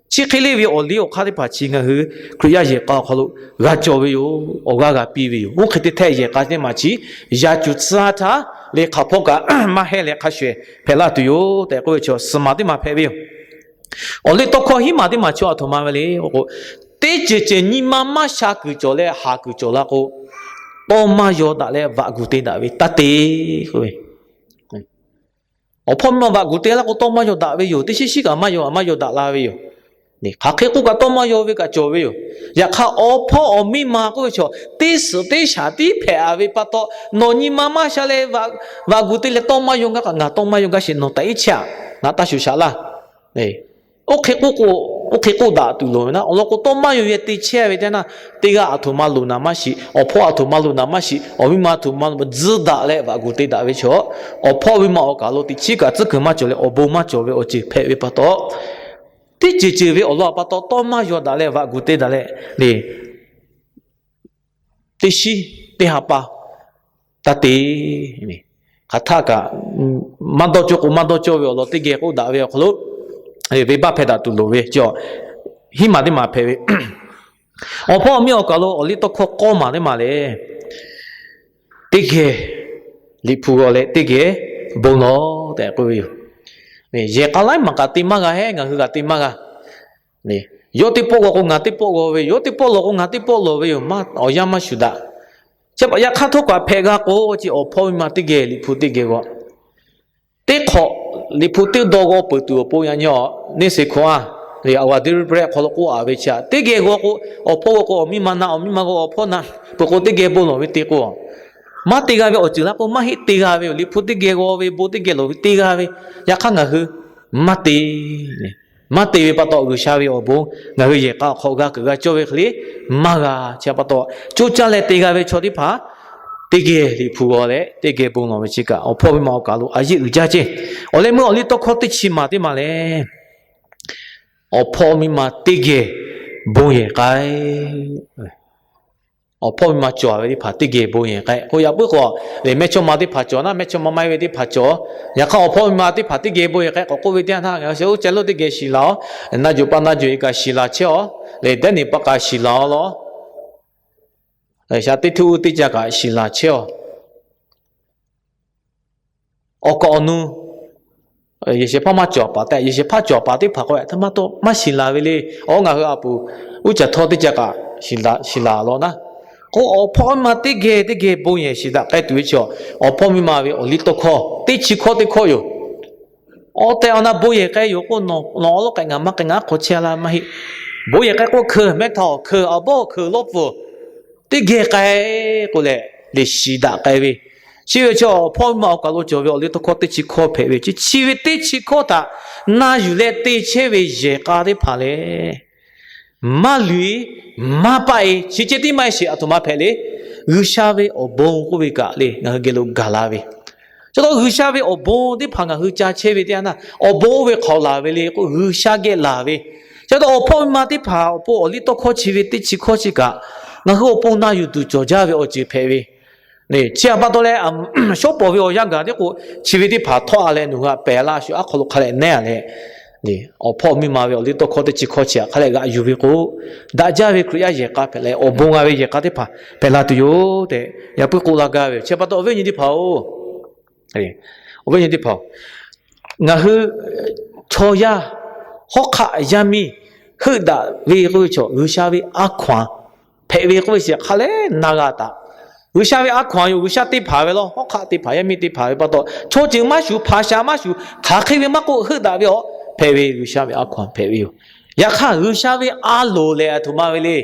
chi hk'e le ve awˬ liˇ awˬ hk'aˇ teˇ hpaˍ chi ngaˬ hui Hkriꞈ yaˇ yehˬ k'a awˬ hk'aw lo g'a cawˬ ve yoˬ. Awˬ g'aˇ g'a piˇ ve yoˬ. Oˇ hk'e te htehˇ yehˬ k'a teˇ maˬ chi yaꞈ cuˬ tcuhˉ htaˇ le hk'aˬ hpawˇ kaꞈ maˇ heˆ leh hk'a shuˍ hpehꞈ laˇ tuˬ yoˬ tehꞈ k'oˆ ve chaw suhˍ maˬ teˇ maˬ hpehꞈ ve yoˬ. Awˬ liˇ tawˇ hkawˇ hiˉ maˬ teˇ maˬ chaw aˬ htoꞈ ma ve le k'o, teˇ ceuˬ ceuˬ nyi ma maˇ sha kuiˬ cawˬ leh haˍ kuiˬ cawˬ la k'o, tawˇ maˇ yaw daꞈ leh vaꞈ guˬ te daꞈ ve taˇ te k'oˆ ve. Awˬ hpawˇ miˇ ma vaꞈ guˬ te la k'o, tawˇ maˇ yaw daꞈ ve yoˬ. Teˇ shiˉ shiˉ kaꞈ maˇ yaw, maˇ yaw daꞈ la ve yoˬ. Hk'aˬ hk'e k'oˆ kaꞈ tawˇ maˇ yaw ve kaꞈ cawˬ ve yoˬ. Yaꞈ hk'aˇ, awˬ hpawˇ awˬ miˇ ma k'oˆ ve chaw, teˇ suhˍ teˇ shaˍ tiˉ hpehꞈ-a ve pa taw, nawˬ nyi ma maˇ sha leh vaꞈ guˬ te leh tawˇ maˇ yaw gaˇ kaꞈ, ngaˬ tawˇ maˇ yaw gaˇ sheˍ, nawˬ taꞈ iˉ chehˇ-a. Ngaˬ taˇ shuˍ shaꞈ laˇ. Oˇ hk'e k'oˆ k'o, oˇ hk'e k'oˆ daꞈ tuˬ loˍ ve naˆ. Awˬ lawn k'o, tawˇ maˇ yaw ve te chehˇ ve teˇ naˆ, teˇ g'aˇ aˬ htoꞈ ma loˍ naˍ maˇ shiˍ, awˬ hpawˇ aˬ htoꞈ ma loˍ naˍ maˇ shiˍ, awˬ miˇ ma aˬ htoꞈ ma loˍ tzuhˇ daꞈ leh vaꞈ guˬ te daꞈ ve chaw, awˬ hpawˇ miˇ ma awˬ kaˬ lo teˇ chiˉ kaꞈ tcuhˉ kuiˬ maˇ cawˬ leh awˬ bon maˇ cawˬ ve awˬ ceuˬ hpehꞈ ve pa taw, teˇ ceuˬ ceuˬ ve awˬ lawn pa taw tawˇ maˇ yaw daꞈ leh vaꞈ guˬ te daꞈ leh le, teˇ shiˉ teˇ ha pa taˇ te. Hk'aˬ htaˆ kaꞈ maˇ dawˇ cawˇ k'o, maˇ dawˇ cawˇ ve awˬ lawn teˇ geh k'oˆ daꞈ ve awˬ hk'aw lo, venˇbaˆ hpehˇ daꞈ tuˬ loˍ ve chaw, hiˉ maˬ teˇ maˬ hpehꞈ ve. Awˬ hpawˇ awˬ miˇ awˬ kaˬ lo awˬ liˇ tawˇ hkawˇ k'awˇ maˬ teˇ maˬ lehˬ, teˇ geh liꞈ hpu g'aw leh teˇ geh bon lawˬ tehꞈ k'oˆ ve yoˬ. Yehˬ k'a laiˉ maˬ kaꞈ te maˇ g'a heˆ, ngaˬ hui kaꞈ te maˇ g'a. Yawˇ teˇ pawˆ g'aw k'o ngaˬ teˇ pawˆ g'aw ve yoˬ, yawˇ teˇ pawˆ lawˬ k'o ngaˬ teˇ pawˆ lawˬ ve yoˬ, maˇ awˬ yanˇ maˇ shuˍ daꞈ. Chi pa yaꞈ hk'aˇ htawˇ kaꞈ hpehꞈ g'a k'o, chi awˬ hpawˇ miˇ ma teˇ geh liꞈ hpu teˇ geh g'aw, teˇ hk'awꞈ liꞈ hpu teˇ dawˇ g'aw peuˬ tuˬ awˬ pon yaꞈ nyi awˬ neˇ se hkawˇ a, le awˬ g'aˇ deˇ ruˇ pehˇ hk'aw lo k'oˆ-a ve chi, teˇ geh g'aw k'o, awˬ hpawˇ g'aw k'o awˬ miˇ ma na, awˬ miˇ ma g'aw awˬ hpawˇ na, peuˬ k'o teˇ geh bon lawˬ ve te k'o, maˇ te g'a ve awˬ ceuˬ laˇ k'o, maˇ heˆ te g'a ve yoˬ. Liꞈ hpu teˇ geh g'aw ve, bon teˇ geh lawˬ ve te g'a ve, yaꞈ hk'aˇ ngaˬ hui maˇ te le. Maˇ te ve pa taw, G'uiˬsha ve awˬ bon ngaˬ hui yehˬ k'a awˬ hk'aw g'a keunˍ g'a cawˇ ve hk'e le maˇ g'a. Chi pa taw, coˇ caˇ leh te g'a ve chaw teˇ hpaˍ teˇ geh Liꞈ hpu g'aw leh teˇ geh bon lawˬ ve chi kaꞈ, awˬ hpawˇ miˇ ma awˬ kaˬ lo a yeˆ uiˍ jaˇ ceˇ. Awˬ leh meuˇ awˬ liˇ tawˇ hkawˇ teˇ chi maˬ teˇ maˬ lehˬ, awˬ hpawˇ miˇ ma teˇ geh bon yehˬ k'ai Awˬ hpawˇ miˇ ma cawˬ ve teˇ hpaˍ teˇ geh bon yehˬ k'ai k'o, yaꞈ puiˉ k'o, lehˬ mehˇchawˇma teˇ hpaˍ cawˬ naˉ, mehˇchawˇma maˇ heˆ ve teˇ hpaˍ cawˬ. Yaꞈ hk'aˇ, awˬ hpawˇ miˇ ma teˇ hpaˍ teˇ geh bon yehˬ k'ai k'awꞈ k'oˆ ve teˇ yanˇ htaˇ, ngaˬ hui shehˍ oˇ ceh lo teˇ geh shiˍ laˬ-oˬ. Naˆ juˬ paˆ naˆ juˬ-e kaꞈ shiˍ laˬ chehˇ-aˬ. Lehˬ, dehˉ neˬ paˆ kaꞈ shiˍ laˬ-aˬ law. Lehˬ, shaˍ teˇ htuˇ uˇ teˇ ca kaꞈ shiˍ laˬ chehˇ-aˬ. Awˬ kaˍ awˬ nu yehˬ shehˍ hpaˇ maˇ cawˬ paˍ tehꞈ, yehˬ shehˍ hpaˇ cawˬ paˍ teˇ hpaˍ k'o, htaˇ maˇ tawˆ maˇ shiˍ laˬ ve le. Awˬ, ngaˬ hui a puˍ uˉ caˬ htawˇ teˇ ca kaꞈ shiˍ laˬ law naˉ. K'o, awˬ hpawˇ miˇ ma teˇ geh teˇ geh bon yehˬ shiˍ daꞈ k'ai tuˬ ve chi, awˬ hpawˇ miˇ ma ve awˬ liˇ tawˇ hkawˇ teˇ chi hkawˇ teˇ hkawˇ yoˬ. Awˬ tehˬ awˬ na bon yehˬ k'ai yoˬ k'o, nawˬ awˬ lawˉ k'ai ngaˬ maˇ k'ai ngaˬ aˉ hk'aw chehˇ laˇ maˇ heˆ. Bon yehˬ k'ai k'o, hkeuꞈ mehˇ htaˇ awˬ hkeuꞈ awˬ bawˇ hkeuꞈ lawˇ pfuhˍ teˇ geh k'ai k'o lehˬ, lehˬ shiˍ daꞈ k'ai ve. Chi ve chi awˬ hpawˇ miˇ ma awˬ kaˬ lo cawˬ ve awˬ liˇ tawˇ hkawˇ teˇ chi hkawˇ hpehꞈ ve. Chi chi ve teˇ chi hkawˇ htaꞈ na yuˬ leh te chehˇ ve yehˬ k'a teˇ hpaˍ lehˬ, maˇ luˬ-e, maˇ paˆ-e, chi ceh tiˉ maˇ heˆ sheˍ, aˬ htoꞈ ma hpehꞈ le. G'uiˬsha ve awˬ bon k'oˆ ve kaꞈ lehˬ, ngaˬ hui geh lo gaˬ la ve. Chi taw G'uiˬsha ve awˬ bon teˇ hpaˍ ngaˬ hui ca chehˇ ve teˇ yanˇ htaˇ, awˬ bon oˇ ve hk'aoˍ laˬ ve le k'o, G'uiˬsha geh laˬ ve. Chi taw awˬ hpawˇ miˇ ma teˇ hpaˍ awˬ pon awˬ liˇ tawˇ hkawˇ chi ve teˇ chi hkawˇ chi kaꞈ, ngaˬ hui awˬ pon na yuˬ tuˬ cawˬ jaˇ ve awˬ ceuˬ hpehꞈ ve. Chi htaꞈ pa taw leh, shawˉ pawˍ ve awˬ yanˇ gaˬ teˇ k'o, chi ve teˇ hpaˍ htawˇ-a leh nawˬ hui htaꞈ pehˬ laˇ shuˍ aˉ hk'aw lo hk'a leh neˉ-a leh, awˬ hpawˇ miˇ ma ve awˬ liˇ tawˇ hkawˇ teˇ chi hkawˇ chi htaꞈ hk'a leh g'aꞈ yuˬ ve k'o, daꞈ jaˇ ve Hkriꞈ yaˇ yehˬ k'a hpehꞈ leh, awˬ bon g'a ve yehˬ k'a teˇ hpaˍ hpehꞈ la tuˬ yoˬ tehꞈ, yaꞈ puiˉ k'oˆ laˇ gaˇ ve. Chi pa taw awˬ viˉ awˬ nyi teˇ hpaˍ-oˬ, awˬ viˉ awˬ nyi teˇ hpaˍ-oˬ, ngaˬ hui chaw yaˇ hawˉ hk'aˆ yaˇ miˇ heuˆ daꞈ ve k'oˆ ve chaw, G'uiˬsha ve a hkaw-anˬ hpehꞈ ve k'oˆ ve chi hk'a leh na g'a taꞈ. G'uiˬsha ve a hkaw-anˬ yoˬ. G'uiˬsha teˇ hpaˍ ve law, hawˉ hk'aˆ teˇ hpaˍ yaˇ miˇ teˇ hpaˍ ve pa taw, chaw ceuˬ maˇ shuˍ, hpaˍ sha maˇ shuˍ, hk'aˬ hk'e ve maˇ k'oˆ, heuˆ daꞈ ve awˬ hpehꞈ ve G'uiˬsha ve a hkaw-anˬ hpehꞈ ve yoˬ. Yaꞈ hk'aˇ, G'uiˬsha ve a loˍ lehˬ aˬ htoꞈ ma ve le.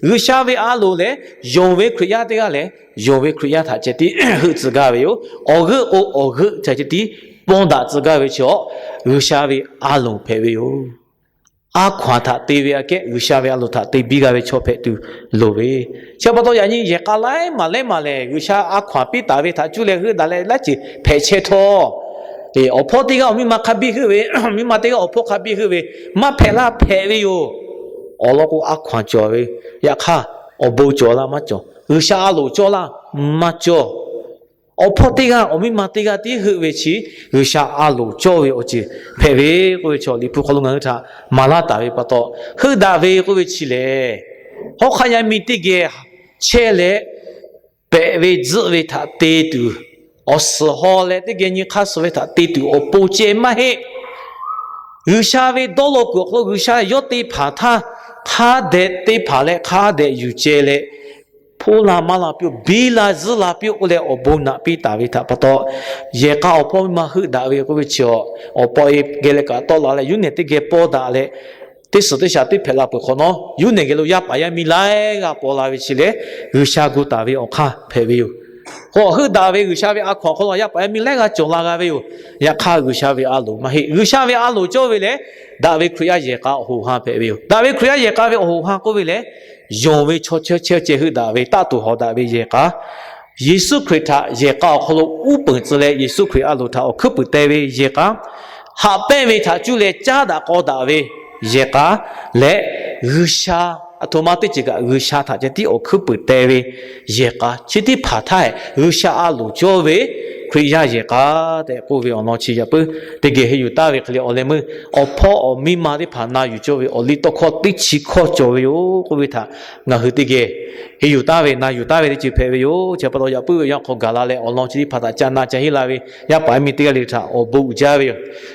G'uiˬsha ve a loˍ lehˬ, yonˍ ve Hkriꞈ yaˇ teˇ g'aˇ lehˬ, yonˍ ve Hkriꞈ yaˇ htaꞈ ceh tiˉ heuˆ tcuh gaˇ ve yoˬ. Awˬ g'euˆ k'o, awˬ g'euˆ htaꞈ ceh tiˉ pawnˇ daꞈ tcuh gaˇ ve chi awˬ, G'uiˬsha ve a loˍ hpehꞈ ve yoˬ. A hkaw-anˬ htaꞈ te ve aꞈ kehˉ, G'uiˬsha ve a loˍ htaꞈ te biˇ g'a ve chaw hpehꞈ tuˬ loˍ ve. Chi pa taw yaꞈ nyi yehˬ k'a laiˉ maˬ laiˉ maˬ lehˬ, G'uiˬsha a hkaw-anˬ piˇ taˍ ve htaꞈ cuˇ leh heuˆ daꞈ leh laiˉ ceuˬ hpehꞈ chehˇ htawˇ, awˬ hpawˇ teˇ g'aˇ awˬ miˇ ma hk'a biˇ heuˆ ve, miˇ ma teˇ g'aˇ awˬ hpawˇ hk'a biˇ heuˆ ve, maˇ hpehꞈ laˇ hpehꞈ ve yoˬ. Awˬ lawn k'o, a hkaw-anˬ cawˬ ve, yaꞈ hk'aˇ awˬ bon cawˬ laˇ maˇ cawˬ, G'uiˬsha a loˍ cawˇ laˇ maˇ cawˇ. Awˬ hpawˇ teˇ g'aˇ awˬ miˇ ma teˇ g'aˇ tiˉ heuˆ ve chi, G'uiˬsha a loˍ cawˇ ve awˬ ceuˬ hpehꞈ ve k'oˆ ve chaw, Liꞈ hpu hk'aw lo ngaˬ hui htaꞈ maˍ laˇ taˍ ve pa taw, heuˆ daꞈ ve k'oˆ ve chi lehˬ, hawˉ hk'aˆ yaˇ miˇ teˇ geh chehˇ leh, pehꞈ ve tzuhˆ ve htaꞈ te tuˬ, awˬ suhˍ haw leh teˇ geh nyi hk'aˇ suh ve htaꞈ te tuˬ awˬ pon ceh maˇ heˆ. G'uiˬsha ve dawˇ law kuiˬ awˬ hk'aw lo G'uiˬsha yawˇ te hpanˍ htaˇ, hk'a dehꞈ te hpanˍ leh hk'a dehꞈ yuˬ ceh leh, hpoˇ la maˇ la piˇ-oˆ, biˇ la zuhˇ la piˇ-oˆ k'oˆ leh awˬ bon naꞈ piˇ taˍ ve htaꞈ pa taw, yehˬ k'a awˬ hpawˇ miˇ ma heuˆ daꞈ ve k'oˆ ve chi, awˬ pa e geh leh kaꞈ tawˆ la leh, yuˇ nehˬ teˇ geh pawˇ daꞈ leh, teˇ suhˍ teˇ shaˍ teˇ hpehꞈ la peuˬ hk'awꞈ nawˉ, yuˇ nehˬ geh lo yaˇ paˍ yaˇ miˇ laiˉ g'aˇ paw la ve chi lehˬ, G'uiˬsha gu taˍ ve awˬ hk'aˇ hpehꞈ ve yoˬ. K'o, heuˆ daꞈ ve G'uiˬsha ve a hkaw-anˬ hk'aw lo yaˇ paˍ yaˇ miˇ laiˉ g'aˇ cawˬ la g'a ve yoˬ. Yaꞈ hk'aˇ, G'uiˬsha ve a loˍ maˇ heˆ. G'uiˬsha ve a loˍ cawˇ ve lehˬ, daꞈ ve Hkriꞈ yaˇ yehˬ k'a awˬ hoꞈ ha hpehꞈ ve yoˬ. Daꞈ ve Hkriꞈ yaˇ yehˬ k'a ve awˬ hoꞈ ha k'oˆ ve lehˬ, yonˍ ve chaw chehˇ chehˇ ceh heuˆ daꞈ ve, taˇ tuˬ hawˍ daꞈ ve yehˬ k'a, Yeˍsuˆ Hkriꞈ htaꞈ yehˬ k'a awˬ hk'aw lo uˉ peunˍ tcuh leh, Yeˍsuˆ Hkriꞈ a loˍ htaꞈ awˬ hkuiˉ puiˍ teh ve yehˬ k'a, haꞈ pehnˇ ve htaꞈ cuˇ leh caˉ daꞈ k'aw daꞈ ve yehˬ k'a leh, G'uiˬsha aˬ htoꞈ ma teˇ ceuˬ kaꞈ G'uiˬsha htaꞈ ceh tiˉ awˬ hkuiˉ puiˍ teh ve yehˬ k'a, chi teˇ hpaˍ htaˇ G'uiˬsha a loˍ cawˇ ve Hkriꞈ yaˇ yehˬ k'a tehꞈ k'oˆ ve awˬ lawn chi yaꞈ puiˉ teˇ geh henˇ yuˬ taˍ ve hk'e le. Awˬ leh meuˇ awˬ hpawˇ awˬ miˇ ma teˇ hpaˍ na yuˬ cawˇ ve awˬ liˇ tawˇ hkawˇ teˇ chi hkawˇ cawˬ ve yoˬ k'oˆ ve htaꞈ ngaˬ hui teˇ geh henˇ yuˬ taˍ ve na yuˬ taˍ ve teˇ ceuˬ hpehꞈ ve yoˬ. Chi pa taw yaꞈ puiˉ ve awˬ yanˇ hk'aw gaˬ la leh awˬ lawn chi teˇ hpaˍ htaꞈ ca na ca henˇ la ve yaˇ paˍ yaˇ miˇ teˇ g'aˇ le htaꞈ awˬ bon uiˍ jaˇ ve yoˬ.